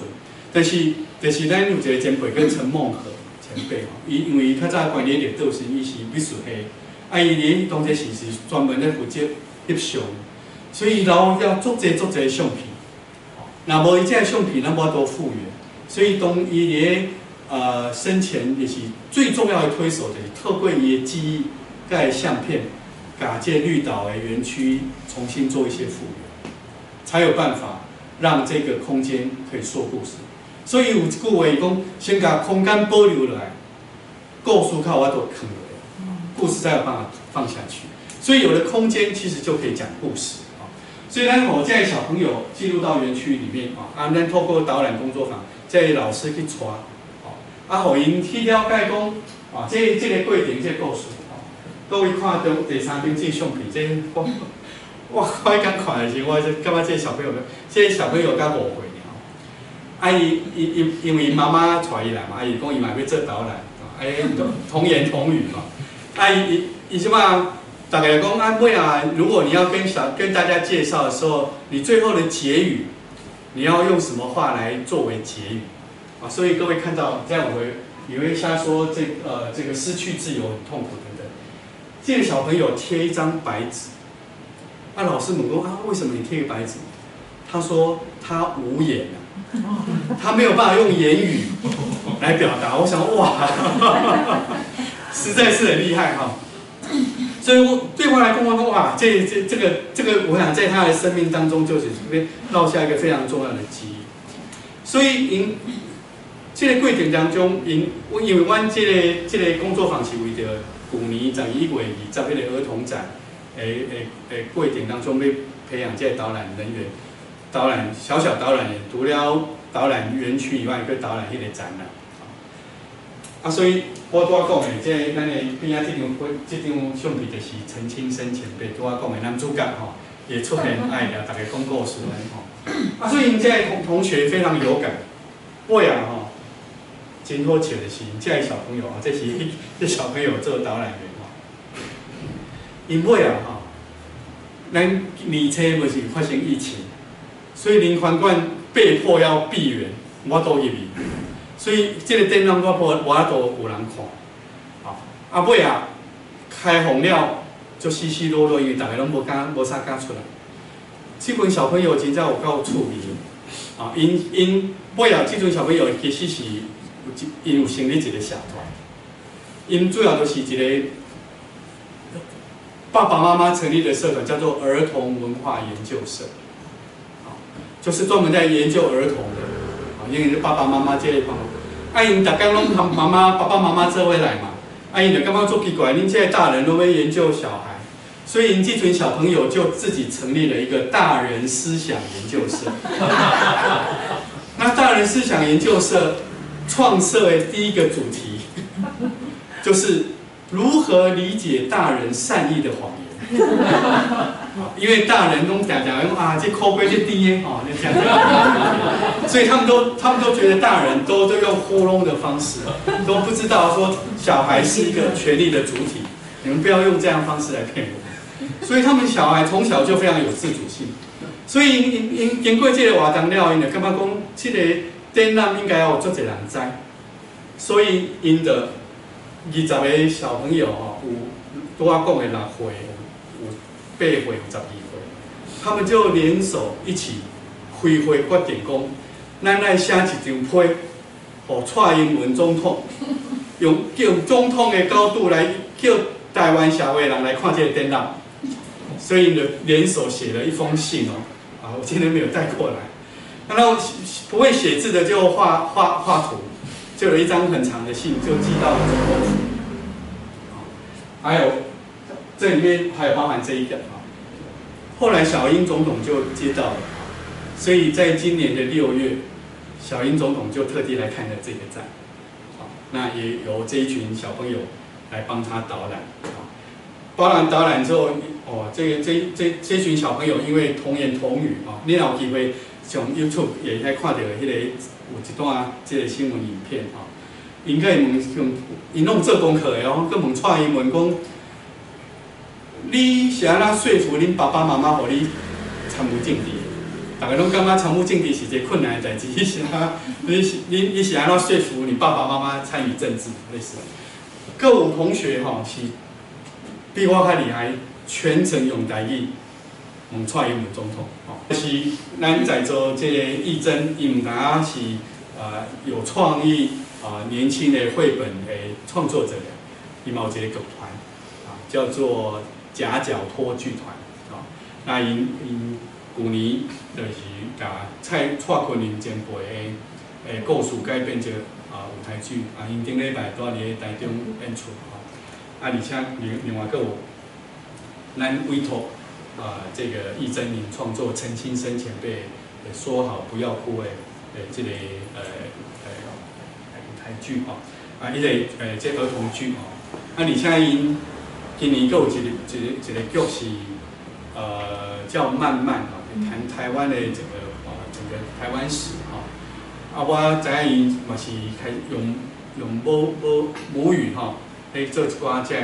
但是，就是咱有一个前輩叫陳孟和，前輩吼，伊因為伊較早關佇綠島時，伊是美術系，啊，伊佇當這時是專門咧負責翕相，所以伊留了足濟足濟相片。若無伊這个相片，咱無法度復原。所以當伊佇生前也是最重要的推手，就是透過伊的記憶、佮相片，共這綠島的園區重新做一些復原，才有辦法讓這個空間可以說故事。所以有一句話伊講：先共空間保留落來，故事較有法度囥落來，故事才有辦法放下去。所以有了空間，其實就可以講故事。所以咱予這个小朋友進入到園區裡面啊，啊，咱透過導覽工作坊，這个老師去帶，啊，予𪜶去了解講，啊，這個過程，這個故事，各位看到第三張這相片，這我我我剛看的時候，我就感覺這個小朋友，這個小朋友才5歲爾，啊，伊伊伊因為媽媽帶伊來嘛，啊，伊講伊嘛欲做導覽，哎，童言童語嘛，啊，伊伊伊什麼？大概講啊，尾啊，如果你要跟大家介紹的時候，你最後的結語，你要用什麼話來作為結語？啊，所以各位看到這樣，我會以為瞎說這個失去自由很痛苦等等。這個小朋友貼一張白紙，啊，老師問講啊，為什麼你貼個白紙？他說他無言啊，他沒有辦法用言語來表達。我想哇，實在是很厲害哈。所以我對我來講，我講哇，這個，我想在他的生命當中，就是這邊落下一個非常重要的記憶。所以𪜶這個過程當中，𪜶因為阮這個工作坊是為著舊年11月20彼個兒童展的過程當中，欲培養這個導覽人員，導覽小小導覽員，除了導覽園區以外，閣導覽彼個展覽。啊，所以我拄仔講的，這個咱的邊仔這張這張相片就是陳清生前輩拄仔講的男主角吼，也出現愛共大家講故事按呢吼。啊，所以𪜶這个同學非常有感，尾仔吼，真好笑的是，這个小朋友啊，這是這小朋友做導覽員吼，𪜶尾仔吼，咱年初不是發生疫情，所以林環館被迫要閉園，無法度入去。所以這個展覽我無法度有人看，啊尾仔開放了，就稀稀落落，因為逐家攏無敢無啥敢出來。這群小朋友真正有夠趣味，啊，𪜶𪜶尾仔這群小朋友其實是有𪜶有成立一個社團，𪜶主要就是一個爸爸媽媽成立的社團，叫做兒童文化研究社，啊，就是專門在研究兒童的。因為爸爸媽媽這一方，啊，𪜶逐工攏和媽媽、爸爸媽媽做伙來嘛，啊，𪜶就感覺足奇怪，恁這個大人攏欲研究小孩，所以𪜶這群小朋友就自己成立了一個大人思想研究社。那大人思想研究社創設的第一個主題，就是如何理解大人善意的謊言。因為大人攏常常講啊，這苦瓜這甜的吼，你聽這，所以他們都覺得大人都用糊弄的方式，都不知道說小孩是一個權力的主體，你們不要用這樣方式來騙我。所以他們小孩從小就非常有自主性，所以𪜶經過這個活動了，𪜶就感覺講，這個展覽應該要有足濟人知，所以𪜶就20個小朋友吼，有拄仔講的6歲，有8歲，有12歲，他們就聯手一起開會決定講，咱來寫一張批，予蔡英文總統，用總統的高度來叫台灣社會人來看這個展覽，所以就聯手寫了一封信哦，啊，我今天沒有帶過來，然後不會寫字的就畫畫畫圖，就有一張很長的信就寄到了總統府，還有這裡面還有包含這一個啊，後來小英總統就接到了，所以在今年的6月，小英總統就特地來看了這個展，好，那也由這一群小朋友來幫他導覽，啊，導覽導覽之後，哦，這個這這群小朋友因為童言童語啊，你若有機會上 YouTube 也會看到彼個有一段這個新聞影片啊，𪜶閣會問，𪜶攏做功課的哦，閣問蔡英文講，你是按怎說服恁爸爸媽媽予你參與政治？逐家攏感覺參與政治是一個困難的代誌，你是啊？你是你你是按怎說服你爸爸媽媽參與政治？類似，閣有同學吼是比我較厲害，全程用台語問蔡英文總統。吼，是咱在座這個義珍，伊毋單是有創意啊年輕的繪本的創作者，伊嘛有一個劇團啊，叫做夾腳拖劇團啊。那𪜶𪜶舊年就是共蔡坤林前輩的故事改編成舞台劇啊，𪜶頂禮拜拄佇咧台中演出吼。啊，而且另外閣有咱委託這個易真寧創作陳清生前輩說好不要哭的這個舞台劇吼，啊，伊個這兒童劇吼，啊，而且𪜶今年閣有一個劇是叫慢慢吼，談台灣的整個台灣史吼。啊，我知影𪜶嘛是開用母語吼，來做一寡這個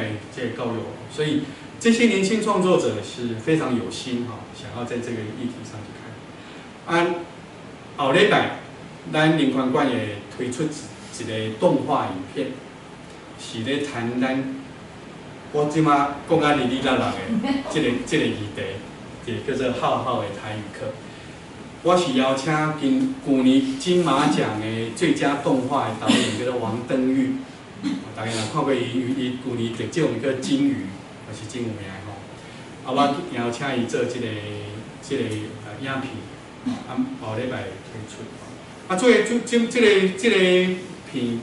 教育，所以這些年輕創作者是非常有心吼，想要在這個議題上去看。啊，後禮拜咱人權館會推出一個動畫影片，是咧談咱我這馬講甲哩哩啦啦的這個議題，就叫做浩浩的台語課。我是邀請今舊年金馬獎的最佳動畫的導演叫做王登玉，大家若看過伊，伊舊年得獎一個金魚，也是真有名的吼。啊，我邀請伊做這個影片，啊，後禮拜推出。啊，做這個片，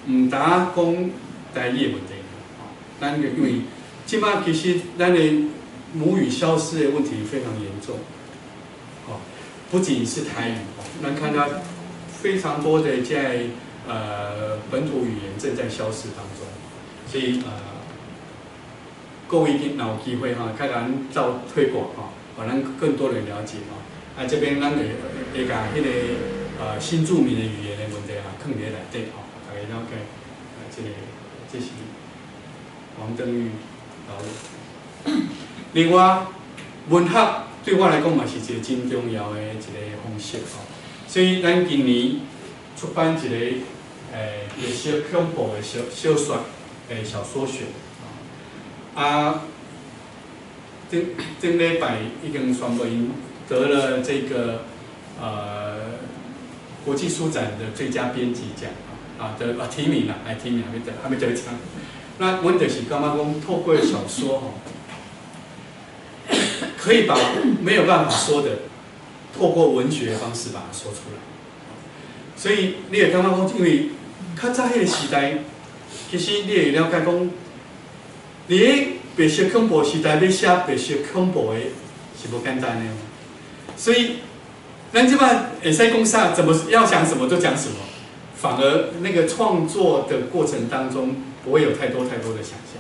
毋單講台語的問題，吼，咱因為這馬其實咱的母語消失的問題非常嚴重，吼，不僅是台語，咱看到非常多的在本土語言正在消失當中，所以各位若有機會哈，較咱做推廣哈，予咱更多人了解吼。啊，這邊咱會共彼個新住民的語言的問題啊，囥佇咧內底吼，大家了解。啊，這是王登玉導演。另外，文學對我來講嘛是一個真重要的一個方式吼。所以咱今年出版一個白色恐怖的小說的小說選。啊，頂頂禮拜已經宣布𪜶得了這個國際書展的最佳編輯獎啊，得啊提名啦，還提名還沒得，還沒得獎。那阮就是感覺講，透過小說吼，可以把沒有辦法說的，透過文學的方式把它說出來。所以你會感覺講，因為較早彼個時代，其實你會了解講，佇咧白色恐怖時代，欲寫白色恐怖的是無簡單的。所以，咱這擺會使講啥，怎麼要講什麼就講什麼，反而那個創作的過程當中，不會有太多太多的想象。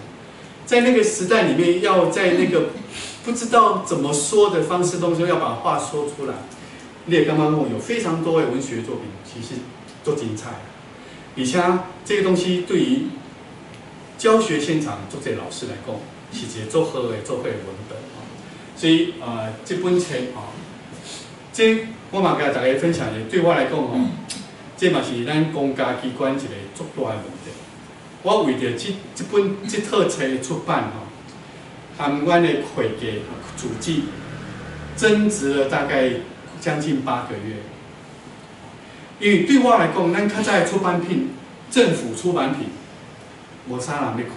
在那個時代裡面，要在那個不知道怎麼說的方式當中，要把話說出來。你會感覺講有非常多的文學作品，其實都精彩。而且這個東西對於教學現場足濟老師來講，是一個足好的做伙文本。所以這本冊吼，這我嘛共大家分享的，對我來講吼，這嘛是咱公家機關一個足大的問題。我為著這本這套冊的出版吼，和阮的會計主計爭執了大概將近8個月。因為對我來講，咱較早的出版品，政府出版品，無啥人欲看，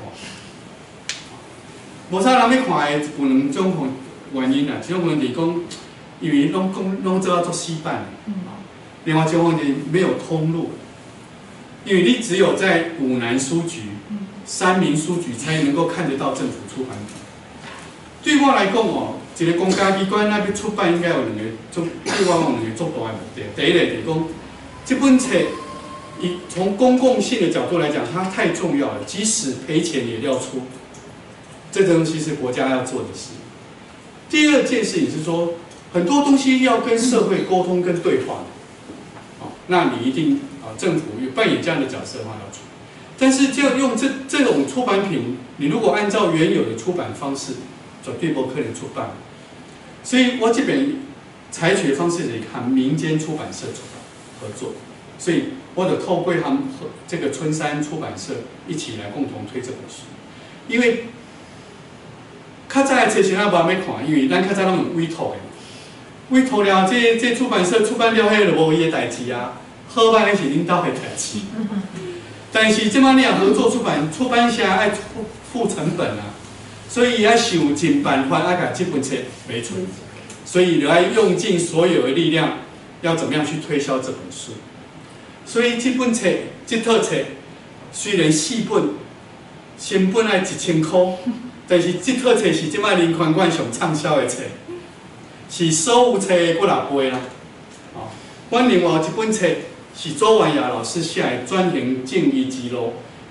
無啥人欲看的有兩種原因啦，一種問題講，因為攏講攏做啊足死板，另外一種問題沒有通路，因為你只有在五南書局、三民書局才能夠看得到政府出版品。對我來講哦，一個公家機關那欲出版應該有兩個足，對我講兩個足大的目的。第一個就是講，這本冊，以從公共性的角度來講，它太重要了，即使賠錢也要出。這東西是國家要做的事。第二件事情是說，很多東西要跟社會溝通跟對話的，那你一定啊，政府有扮演這樣的角色的話要出。但是就用這種出版品，你如果按照原有的出版方式，絕對無可能出版。所以我這邊采取的方式是和民間出版社出版合作，所以我就透過和這個春山出版社一起來共同推這本書。因為較早的冊時咱無啥看，因為咱較早攏用委託的，委託了這出版社出版了，彼就無伊的代誌啊，好歹彼是恁兜的代誌。但是這擺你若合作出版，出版社愛付成本啊，所以伊愛想盡辦法愛共這本冊賣出，所以就愛用盡所有的力量，要怎麼樣去推銷這本書。所以這本冊，這套冊雖然四本，成本愛1000箍，但是這套冊是這擺人權館上暢銷的冊，是所有冊的幾若倍啦。哦，阮另外有一本冊是周婉雅老師寫的《轉型正義之路》，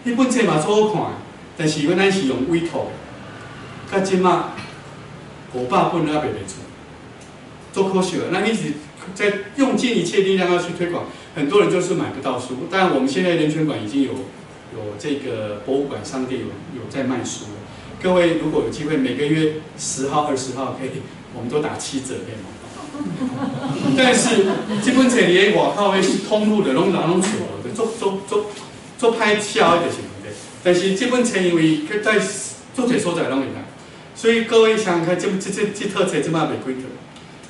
彼本冊嘛足好看，但是阮咱是用委託的，到這擺500本都猶未賣出，足可惜的。咱一直在用盡一切力量要去推廣，很多人就是買不到書。當然，我們現在人權館已經有這個博物館商店有在賣書了。各位如果有機會，每個月10號、20號可以，我們都打7折可以嗎？但是這本冊佇外口的通路的攏人攏揣無，就足足足足歹銷的就是問題。但是這本冊因為佢在足濟所在攏會買，所以各位想看這這這這套冊這擺賣幾套？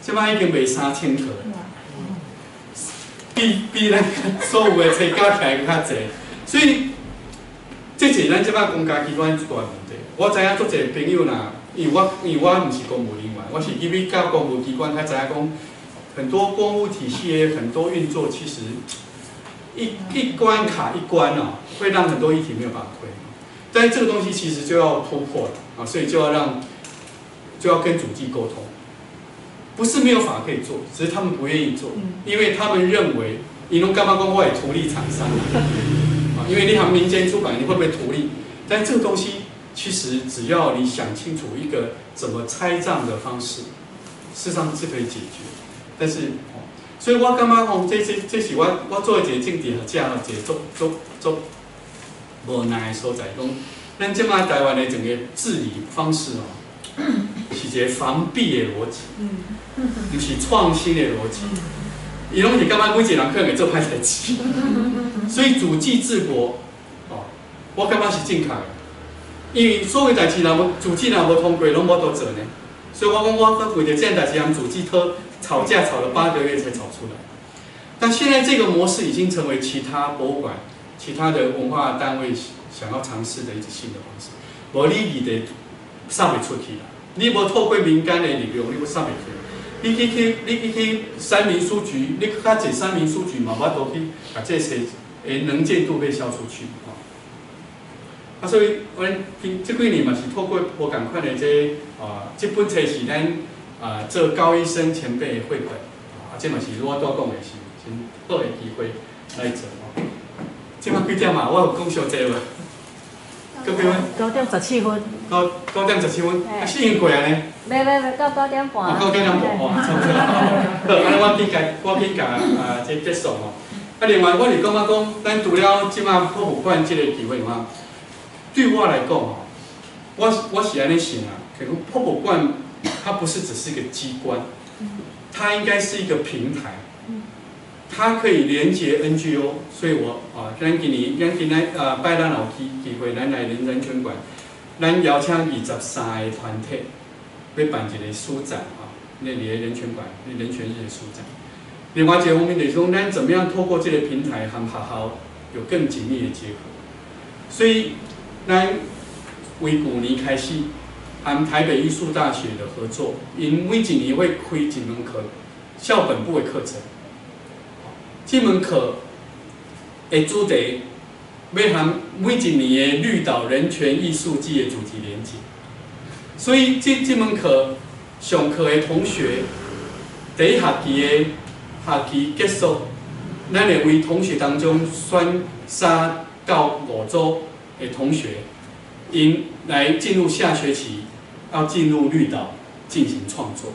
這擺已經賣3000套，比咱所有的冊加起來閣較濟。所以這是咱這擺公家機關一大問題。我知影足濟朋友若，因為我毋是公務人員，我是入去到公務機關才知影講，很多公務體系的很多運作其實一關卡一關哦，會讓很多議題沒有辦法推。但是這個東西其實就要突破了啊，所以就要跟主計溝通，不是沒有法可以做，只是他們不願意做，因為他們認為，伊攏感覺講我會圖利廠商啊，因為你和民間出版，你會不會圖利？但這個東西其實只要你想清楚一個怎麼拆賬的方式，事實上是可以解決。但是，所以我感覺講，這是我做一個政治學者，一個足足足無奈的所在，講咱這擺台灣的整個治理方式哦，是一個防弊的邏輯，毋是創新的邏輯。伊攏是感覺每一個人可能會做歹代誌，所以主計治國，哦，我感覺是正確的，因為所有代誌若無主計若無通過，攏無法度做呢。所以我講我為著這件代誌，和主計討吵架吵了8個月才吵出來。但現在這個模式已經成為其他博物館、其他的文化單位想要嘗試的一種新的方式。無你議題送袂出去啦，你無透過民間的力量，你送袂出去。你去三民書局，你較濟三民書局嘛，無法度去共這冊的能見度被銷出去。啊，所以阮這幾年嘛是透過無仝款的這啊，這本冊是咱啊做高醫生前輩的繪本，啊，這嘛是我拄講的是真好的機會來做吼。這擺幾點啊？我有講傷濟無？幾分？9點17分。9點17分，啊，時間過啊呢？未未未，到9點半。哦，到9點半哦，差不多。好，按呢我緊共啊，這結束吼。啊，另外我是感覺講，咱除了這擺博物館這個機會外，對我來講吼，我是按呢想啊，可能博物館它不是只是一個機關，它應該是一個平台，它可以連接 NGO，所以我啊，咱今年咱今仔啊拜咱有機會，咱來人權館，咱邀請23個團體，欲辦一個書展啊，那佇咧人權館，那人權日的書展。另外一個方面就是講，咱怎麼樣透過這個平台和學校有更緊密的結合，所以咱為舊年開始，和台北藝術大學的合作，𪜶每一年會開一門課，校本部的課程。這門課的主題欲和每一年的綠島人權藝術季的主題連結，所以這門課上課的同學，第一學期的學期結束，咱會為同學當中選3到5組的同學，𪜶來進入下學期，要進入綠島進行創作。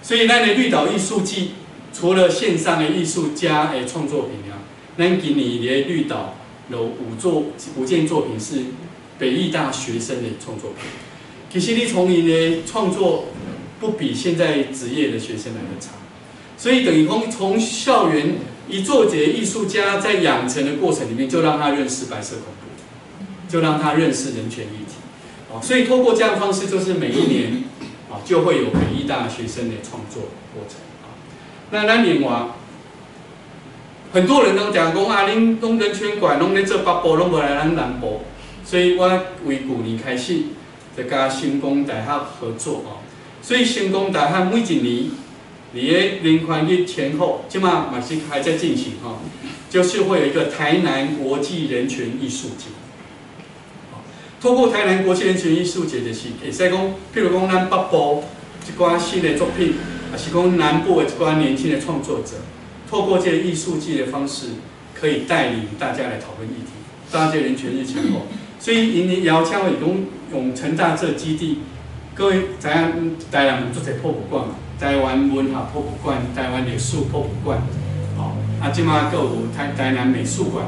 所以，咱的綠島藝術季除了線上的藝術家的創作品啊，咱今年佇綠島有5件作品是北藝大學生的創作品。其實你從𪜶的創作不比現在職業的學生來得差。所以等於講從校園一做一個藝術家在養成的過程裡面，就讓他認識白色恐怖，就讓他認識人權議題。哦，所以透過這樣的方式，就是每一年啊，就會有北藝大學生的創作過程。啊，那咱另外很多人攏講講啊，恁攏人權館攏咧做北部，攏無來咱南部，所以我為舊年開始就佮成功大學合作哦。所以成功大學每一年佇咧人權日前後，這馬嘛是還在進行吼，就是會有一個台南國際人權藝術節。透過台南國際人權藝術節，就是會使講，譬如講咱北部一寡新的作品，抑是講南部的一寡年輕的創作者，透過這個藝術節的方式，可以帶領大家來討論議題。大家人權日前後，所以𪜶邀請是講用成大這基地，各位知影台南有足濟博物館嘛？台灣文學博物館、台灣歷史博物館，吼，啊，這馬閣有台南美術館，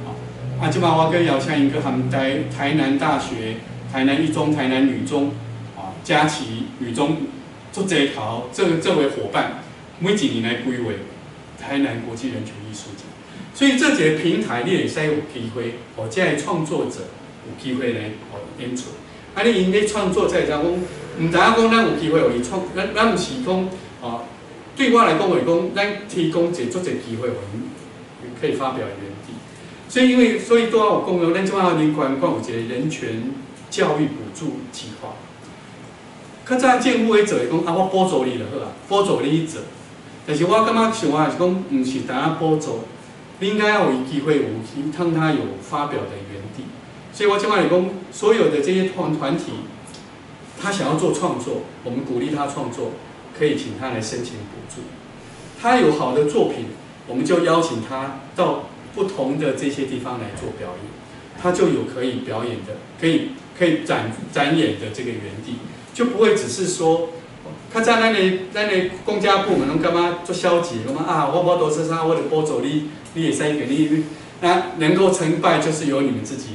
吼，啊，這馬我閣邀請𪜶閣和台南大學、台南一中、台南女中，啊，嘉琪女中，足濟頭這位夥伴，每一年來規劃台南國際人權藝術節，所以這一個平台你會使有機會，予這个創作者有機會來予演出。啊，你𪜶咧創作才會知講，毋知影講咱有機會予伊創，咱毋是講，哦，對我來講就是講，咱提供一個足濟機會予𪜶可以發表的園地。所以因為所以拄仔有講到，咱這擺人權館有一個人權教育補助計劃。較早政府咧做是講啊，我補助你就好啊，補助你去做。但是我感覺想法是講，毋是單單補助，你應該要有機會有去讓他有發表的園地。所以我這擺來講，所有的這些團體，他想要做創作，我們鼓勵他創作，可以請他來申請補助。他有好的作品，我們就邀請他到不同的這些地方來做表演，他就有可以表演的，可以展演的這個園地，就不會只是說，較早咱的公家部門攏感覺足消極，感覺啊，我無多做啥，我就補助你，你會使給你，那能夠成敗就是由你們自己。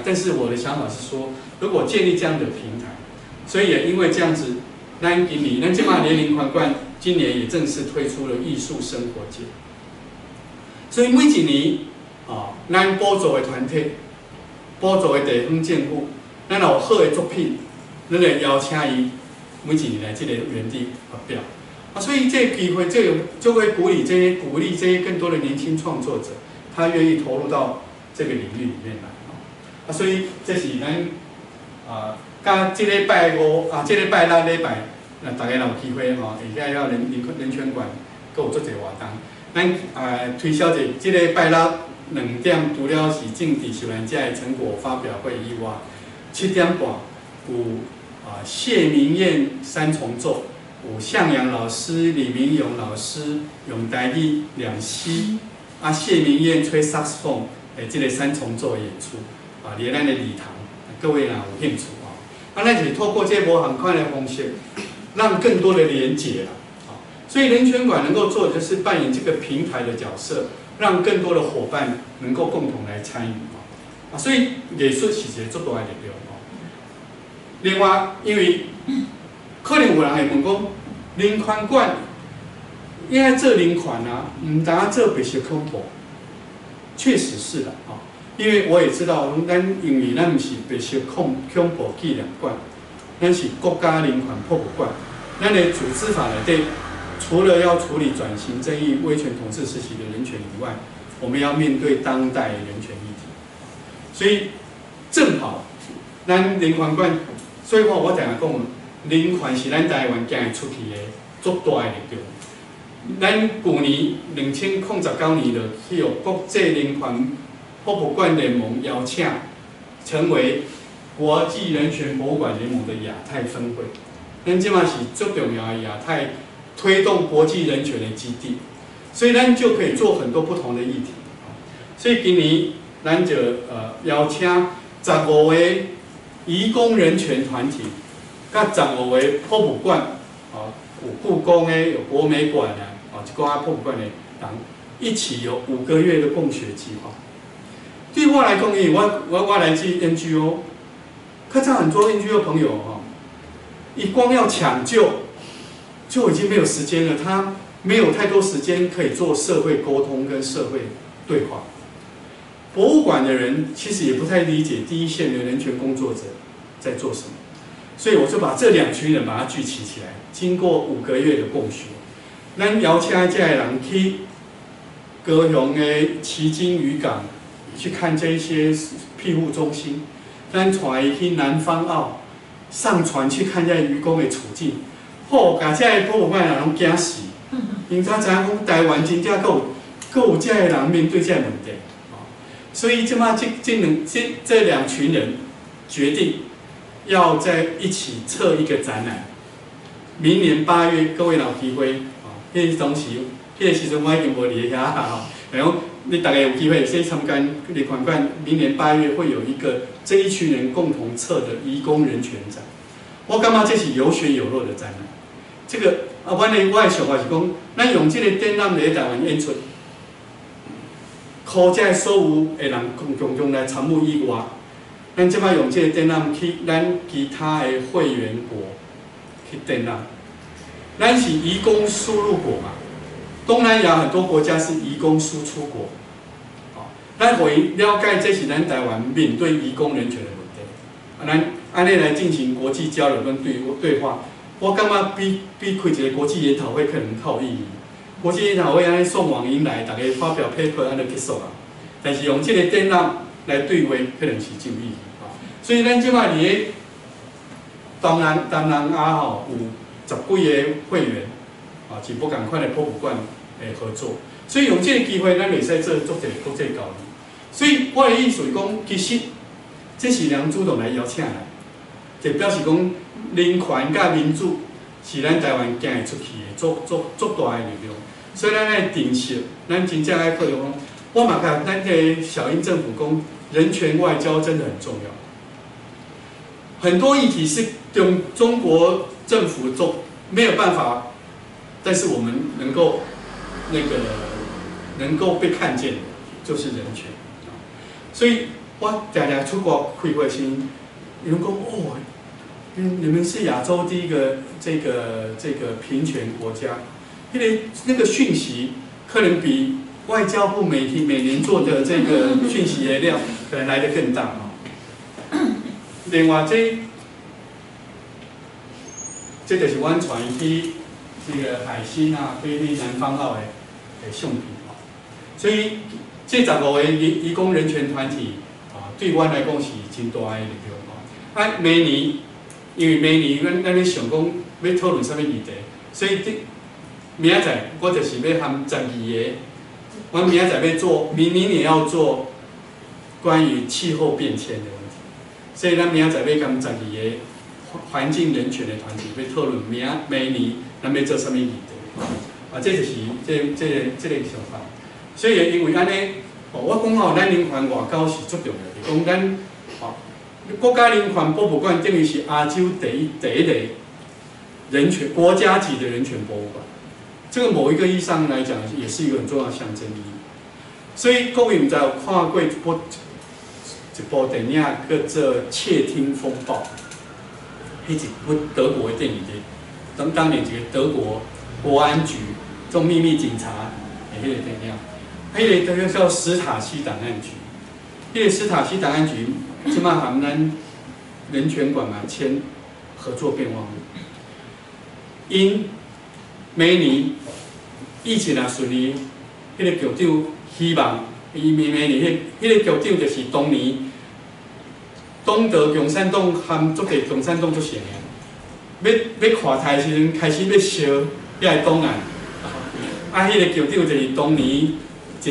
但是我的想法是說，如果建立這樣的平台，所以也因為這樣子，咱今年咱這馬佇人權館今年也正式推出了藝術生活節。所以每一年，啊，咱補助的團體、補助的地方政府，咱若有好的作品，咱會邀請伊每一年來這個園地發表。啊，所以這個機會，這個就會鼓勵這些更多的年輕創作者，他願意投入到這個領域裡面來。啊，所以這是咱啊，佮這禮拜五啊，這禮拜六禮拜，那大家若有機會吼，會使到人權館，閣有足濟活動。咱啊推銷者，這禮拜六2點，除了是政治受難者的成果發表會以外，7點半有啊謝明諺三重奏，有向陽老師、李明勇老師用台語念詩，啊謝明諺吹薩克斯風的這個三重奏演出。啊，佇咱的禮堂，各位若有興趣哦，啊，咱是透過這無仝款的方式，讓更多的連結啦，啊，所以人權館能夠做的就是扮演這個平台的角色，讓更多的夥伴能夠共同來參與，啊，所以藝術是一個足大的力量哦。另外，因為可能有人會問講，人權館應該做人權啊，毋單做白色恐怖，確實是啦，啊。因為我也知道，咱因為咱毋是白色恐怖紀念館，咱是國家人權博物館。咱的組織法內底，除了要處理轉型正義、威權統治時期的人權以外，我們要面對當代人權議題。所以正好，咱人權館，所以我定定講，人權是咱台灣行會出去的足大的力量。咱舊年2019年就去予國際人權博物館聯盟邀請，成為國際人權博物館聯盟的亞太分會。咱這馬是最重要的亞太推動國際人權的基地，所以咱就可以做很多不同的議題。所以今年咱就邀請15個移工人權團體，佮15個博物館，哦，有故宮的，有國美館啊，哦，一寡博物館的人一起有5個月的共學計劃。對我來講，因為我來自 NGO，較早很多 NGO 朋友吼，伊光要搶救就已經沒有時間了。他没有太多时间可以做社会沟通跟社会对话。博物馆的人其实也不太理解第一线的人权工作者在做什么，所以我就把这两群人把它聚集起来，经过5个月的共学，咱邀请這个人去高雄的旗津渔港去看這些庇護中心，咱帶伊去南方澳上船去看這漁工的處境，吼，共這个博物館人攏驚死，𪜶才知影講台灣真正閣有閣有這个人面對這个問題。所以這馬這這兩這這兩群人決定要在一起策一個展覽。明年8月，各位若有機會，哦，彼個當時，彼個時陣我已經無佇遐吼。然後你大家有機會先參觀人權館，明年八月會有一個這一群人共同策的移工人權展。我感覺這是有血有肉的展覽。這個啊，阮的我的想法是講，咱用這個展覽來台灣演出。予這所有的人共共同來參與以外，咱這擺用這個展覽去咱其他的會員國去展覽。咱是移工輸入國嘛，東南亞很多國家是移工輸出國。咱予伊了解這是咱台灣面對移工人權的問題。啊，咱按呢來進行國際交流跟對對話，我感覺比開一個國際研討會可能較有意義。國際研討會按呢送網英來，大家發表 paper 按呢結束啊。但是用這個展覽來對話，可能是真有意義。所以咱這擺佇咧東南亞吼有十幾个會員，啊，是無仝款的博物館的合作。所以用這個機會，咱會使做足濟國際交流。所以我的意思是講，其實這是人主動來邀請來，就表示講人權佮民主是咱台灣行會出去的足足足大的力量。所以咱愛珍惜，咱真正愛考慮講，我嘛共咱這個小英政府講，人權外交真的很重要。很多議題是中中國政府做沒有辦法，但是我們能夠那個能夠被看見的，就是人權。所以我常常出國開會時，有人講哦，你們是亞洲第一個這個平權國家，因為那個訊息可能比外交部每天每年做的這個訊息的量可能來得更大啊。另外這，這就是阮帶伊去這個海星啊，去去南方澳的相片。所以這15個移移工人權團體啊，對阮來講是真大的力量。啊，明年因為明年阮咧想講欲討論啥物議題，所以這明仔載我就是欲和十二个，阮明仔載欲做，明明年要做關於氣候變遷的問題，所以咱明仔載欲佮十二个環境人權的團體欲討論明年咱欲做啥物議題，啊，這就是這個想法。所以因為按呢，哦，我講吼，咱人權外交是足重要的，講咱，哦，國家人權博物館等於是亞洲第一個人權國家級的人權博物館，這個某一個意義上來講，也是一個很重要的象徵意義。所以各位毋知有看過一部電影叫做《竊聽風暴》，彼一部德國的電影的，當年一個德國國安局做秘密警察的彼個電影。彼个叫史塔西檔案局，彼個史塔西檔案局，這擺和咱人權館嘛簽合作備忘錄。𪜶明年疫情若順利，彼個局長希望伊明年，彼個局長就是當年東德共產黨和足濟共產黨組成的，欲垮台時陣開始欲燒遐個檔案，啊，彼個局長就是當年一個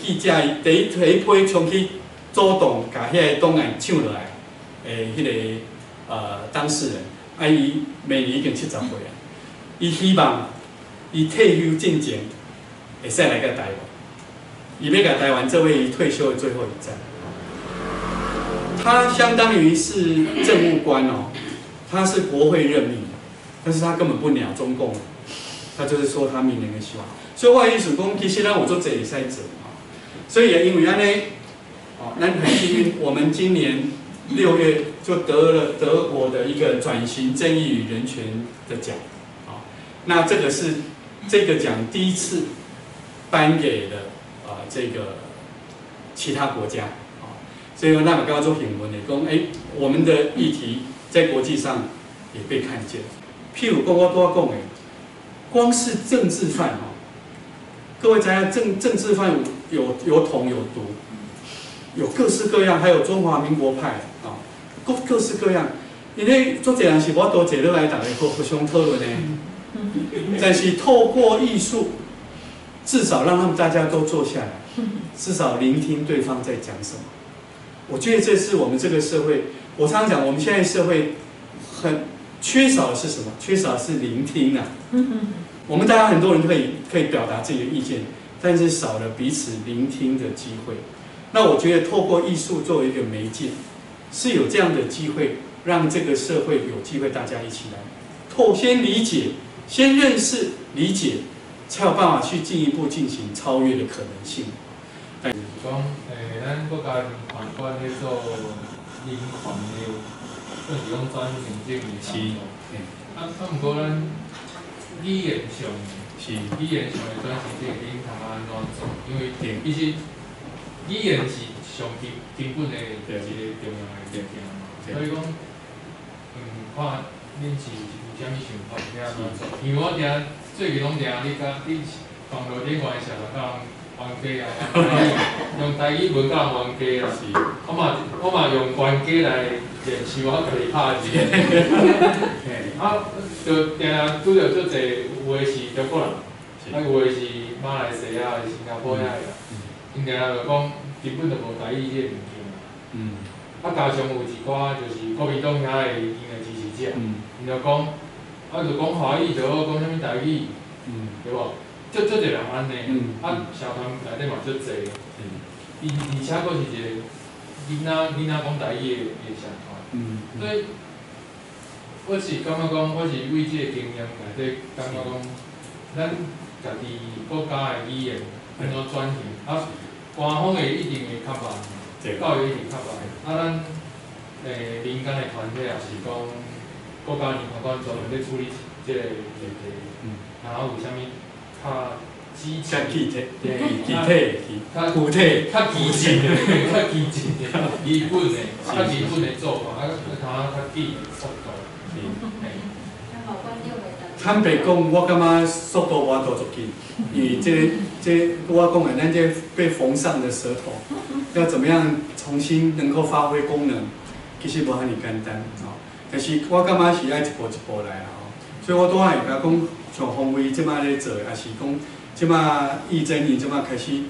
記者，伊第一批衝去主動共遐個檔案搶落來的彼個當事人，啊，伊明年已經70歲啊，伊希望伊退休進前會使來到台灣，伊欲共台灣作為伊退休的最後一站。他相當於是政務官哦，他是國會任命的，但是他根本不鳥中共，他就是說他明年的希望。所以我的意思講，其實咱有足濟會使做，所以也因為按呢，哦，咱很幸運，我們今年6月就得了德國的一個轉型正義與人權的獎，啊，那這個是這個獎第一次頒給了這個其他國家，啊，所以咱嘛感覺足幸運的，講我們的議題在國際上也被看見。譬如講我拄仔講的，光是政治犯吼，各位知影政治犯有統有獨，有各式各樣，還有中華民國派啊，各式各樣。因為足濟人是無法度坐落來，大家互相討論的。但是透過藝術，至少讓他們大家都坐下來，至少聆聽對方在講什麼。我覺得這是我們這個社會，我常常講，我們現在社會很缺少的是什麼？缺少的是聆聽啊。我們大家很多人可以表達自己的意見，但是少了彼此聆聽的機會。那我覺得透過藝術作為一個媒介，是有這樣的機會，讓這個社會有機會大家一起來，先理解、先認識、理解，才有辦法去進一步進行超越的可能性。就是講，咱國家人權館咧做人權的，算是講轉型正義是，啊，毋過咱語言上，語言上的轉型正義，恁通按怎做？因為其實語言是上根本的一個重要的物件嘛，所以講，看恁是有啥物想法，欲按怎做？因為我定最近攏定你佮你網路頂懸的社團佮人冤家啊，用台語文佮人冤家啊，我嘛用冤家來練習我家己拍字。啊，就定定拄著足濟，有的是中國人，啊有的是馬來西亞、新加坡遐的，𪜶定定就講根本就無台語這個物件。啊，加上有一寡就是國民黨遐的𪜶的支持者，𪜶就講，啊，就講華語就好，講啥物台語，對無？足足濟人按呢，啊，社團內底嘛足濟，而且閣是一個囡仔講台語的社團，所以我是感覺講，我是為這個經驗內底感覺講，咱家己國家的語言按怎轉型，啊，官方的一定會較慢，教育一定較慢，啊，咱民間的團體也是講，國家人權館專門咧處理這個議題，然後有啥物較較具體、具體、較具體、較激進的、基本的、較基本的做法，啊，通較緊的速度。坦白講，我感覺速度無法度足緊，因為這我講的，咱這被縫上的舌頭，要怎麼樣重新能夠發揮功能，其實無遐爾簡單吼。但是我感覺是愛一步一步來啊吼。所以我拄仔會共講，像馮威這擺咧做，抑是講這擺義診營這擺開始，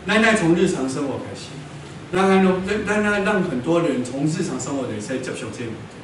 咱愛從日常生活開始，咱咱咱讓很多人從日常生活裡在接觸這個物件。